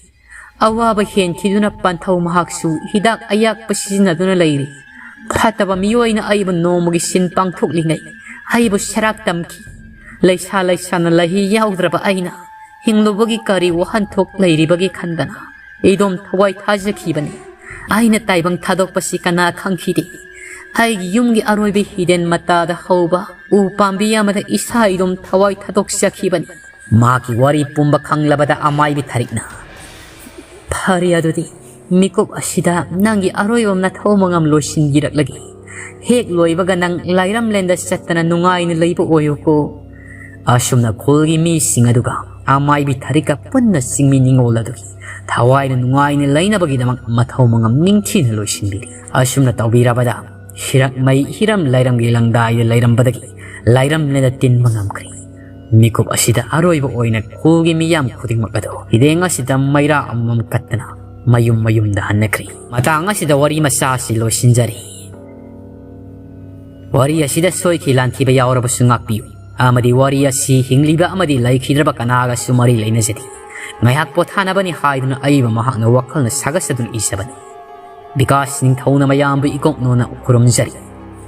ꯑꯋꯥꯕ ꯍꯦꯟꯈꯤꯗꯨꯅ ꯄꯟꯊꯧ ꯃꯍꯥꯛꯁꯨ ꯍꯤꯗꯥꯛ ꯑꯌꯥꯛꯄ ꯁꯤꯖꯤꯟꯅꯗꯨꯅ ꯂꯩꯔꯤ꯫ ꯐꯠꯇꯕ ꯃꯤꯑꯣꯏꯅ ꯑꯩꯕꯨ ꯅꯣꯡꯃꯒꯤ ꯁꯤꯟ ꯄꯥꯡꯊꯣꯛꯂꯤꯉꯩ ꯑꯩꯕꯨ ꯁꯔꯥꯛ ꯇꯝꯈꯤ꯫ ꯂꯩꯁꯥ ꯂꯩꯁꯥꯅ ꯂꯩꯍꯤ ꯌꯥꯎꯗ꯭ꯔꯕ ꯑꯩꯅ ꯍꯤꯡꯂꯨꯕꯒꯤ ꯀꯔꯤ ꯋꯥꯍꯟꯊꯣꯛ ꯂꯩꯔꯤꯕꯒꯦ ꯈꯟꯗꯅ ꯏꯗꯣꯝ ꯊꯋꯥꯏ ꯊꯥꯖꯈꯤꯕꯅꯤ꯫ ꯑꯩꯅ ꯇꯥꯏꯕꯪ ꯊꯥꯗꯣꯛꯄꯁꯤ ꯀꯅꯥ ꯈꯪꯈꯤꯗꯦ꯫ ꯑꯩꯒꯤ ꯌꯨꯝꯒꯤ ꯑꯔꯣꯏꯕ ꯍꯤꯗꯦꯟ ꯃꯇꯥꯗ ꯍꯧꯕ ꯎ ꯄꯥꯝꯕꯤ ꯑꯃꯗ ꯏꯁꯥ ꯏꯗꯣꯝ ꯊꯋꯥꯏ ꯊꯥꯗꯣꯛꯆꯈꯤꯕꯅꯤ꯫" ꯃꯍꯥꯛꯀꯤ ꯋꯥꯔꯤ ꯄꯨꯝꯕ ꯈꯪꯂꯕꯗ ꯑꯃꯥꯏꯕꯤ ꯊꯔꯤꯛꯅ, "ꯐꯔꯦ, ꯑꯗꯨꯗꯤ ꯃꯤꯀꯨꯞ ꯑꯁꯤꯗ ꯅꯪꯒꯤ ꯑꯔꯣꯏꯕ ꯅꯊꯧ ꯃꯉꯝ ꯂꯣꯏꯁꯤꯟꯕꯤꯔꯛꯂꯒꯦ꯫ ꯍꯦꯛ ꯂꯣꯏꯕꯒ ꯅꯪ ꯂꯥꯏꯔꯝꯂꯦꯟꯗ ꯆꯠꯇꯅ ꯅꯨꯡꯉꯥꯏꯅ ꯂꯩꯕ ꯑꯣꯏꯌꯨꯀꯣ꯫" ꯑꯁꯨꯝꯅ ꯈꯨꯜꯒꯤ ꯃꯤꯁꯤꯡ ꯑꯗꯨꯒ ꯑꯃꯥꯏꯕꯤ ꯊꯔꯤꯛꯀ ꯄꯨꯟꯅ ꯆꯤꯡꯃꯤ ꯅꯤꯉꯣꯜ ꯑꯗꯨꯒꯤ ꯊꯋꯥꯏꯅ ꯅꯨꯡꯉꯥꯏꯅ ꯂꯩꯅꯕꯒꯤꯗꯃꯛ ꯃꯊꯧ ꯃꯉꯝ ꯅꯤꯡꯊꯤꯅ ꯂꯣꯏꯁꯤꯟꯕꯤꯔꯤ꯫ ꯑꯁꯨꯝꯅ ꯇꯧꯕꯤꯔꯕꯗ ꯁꯤꯔꯛꯃꯩ ꯍꯤꯔꯝ ꯂꯥꯏꯔꯝꯒꯤ ꯂꯪꯗꯥꯏꯗ ꯂꯩꯔꯝꯕꯗꯒꯤ ꯂꯥꯏꯔꯝꯂꯦꯟꯗ ꯇꯤꯟꯕ ꯉꯝꯈ꯭ꯔꯦ꯫ ꯃꯤꯀꯨꯞ ꯑꯁꯤꯗ ꯑꯔꯣꯏꯕ ꯑꯣꯏꯅ ꯈꯨꯜꯒꯤ ꯃꯤꯌꯥꯝ ꯈꯨꯗꯤꯡꯃꯛ ꯑꯗꯨ ꯍꯤꯗꯦꯡ ꯑꯁꯤꯗ ꯃꯩꯔꯥ ꯑꯃꯃꯝ ꯀꯠꯇꯅ ꯃꯌꯨꯝ ꯃꯌꯨꯝꯗ ꯍꯟꯅꯈ꯭ꯔꯤ꯫ ꯃꯇꯥꯡ ꯑꯁꯤꯗ ꯋꯥꯔꯤ ꯃꯆꯥ ꯑꯁꯤ ꯂꯣꯏꯁꯤꯟꯖꯔꯤ꯫ ꯋꯥꯔꯤ ꯑꯁꯤꯗ ꯁꯣꯏꯈꯤ ꯂꯥꯟꯈꯤꯕ ꯌꯥꯎꯔꯕꯁꯨ ꯉꯥꯛꯄꯤꯌꯨ, ꯑꯃꯗꯤ ꯋꯥꯔꯤ ꯑꯁꯤ ꯍꯤꯡꯂꯤꯕ ꯑꯃꯗꯤ ꯂꯩꯈꯤꯗ꯭ꯔꯕ ꯀꯅꯥꯒꯁꯨ ꯃꯔꯤ ꯂꯩꯅꯖꯗꯦ꯫ ꯉꯥꯏꯍꯥꯛ ꯄꯣꯊꯥꯅꯕꯅꯤ ꯍꯥꯏꯗꯨꯅ ꯑꯏꯕ ꯃꯍꯥꯛꯅ ꯋꯥꯈꯜꯅ ꯁꯥꯒꯠꯆꯗꯨꯅ ꯏꯖꯕꯅꯤ꯫ ꯕꯤꯀꯥꯁ ꯅꯤꯡꯊꯧꯅ ꯃꯌꯥꯝꯕꯨ ꯏꯀꯣꯛꯅꯣꯅ ꯈꯨꯔꯨꯝꯖꯔꯤ꯫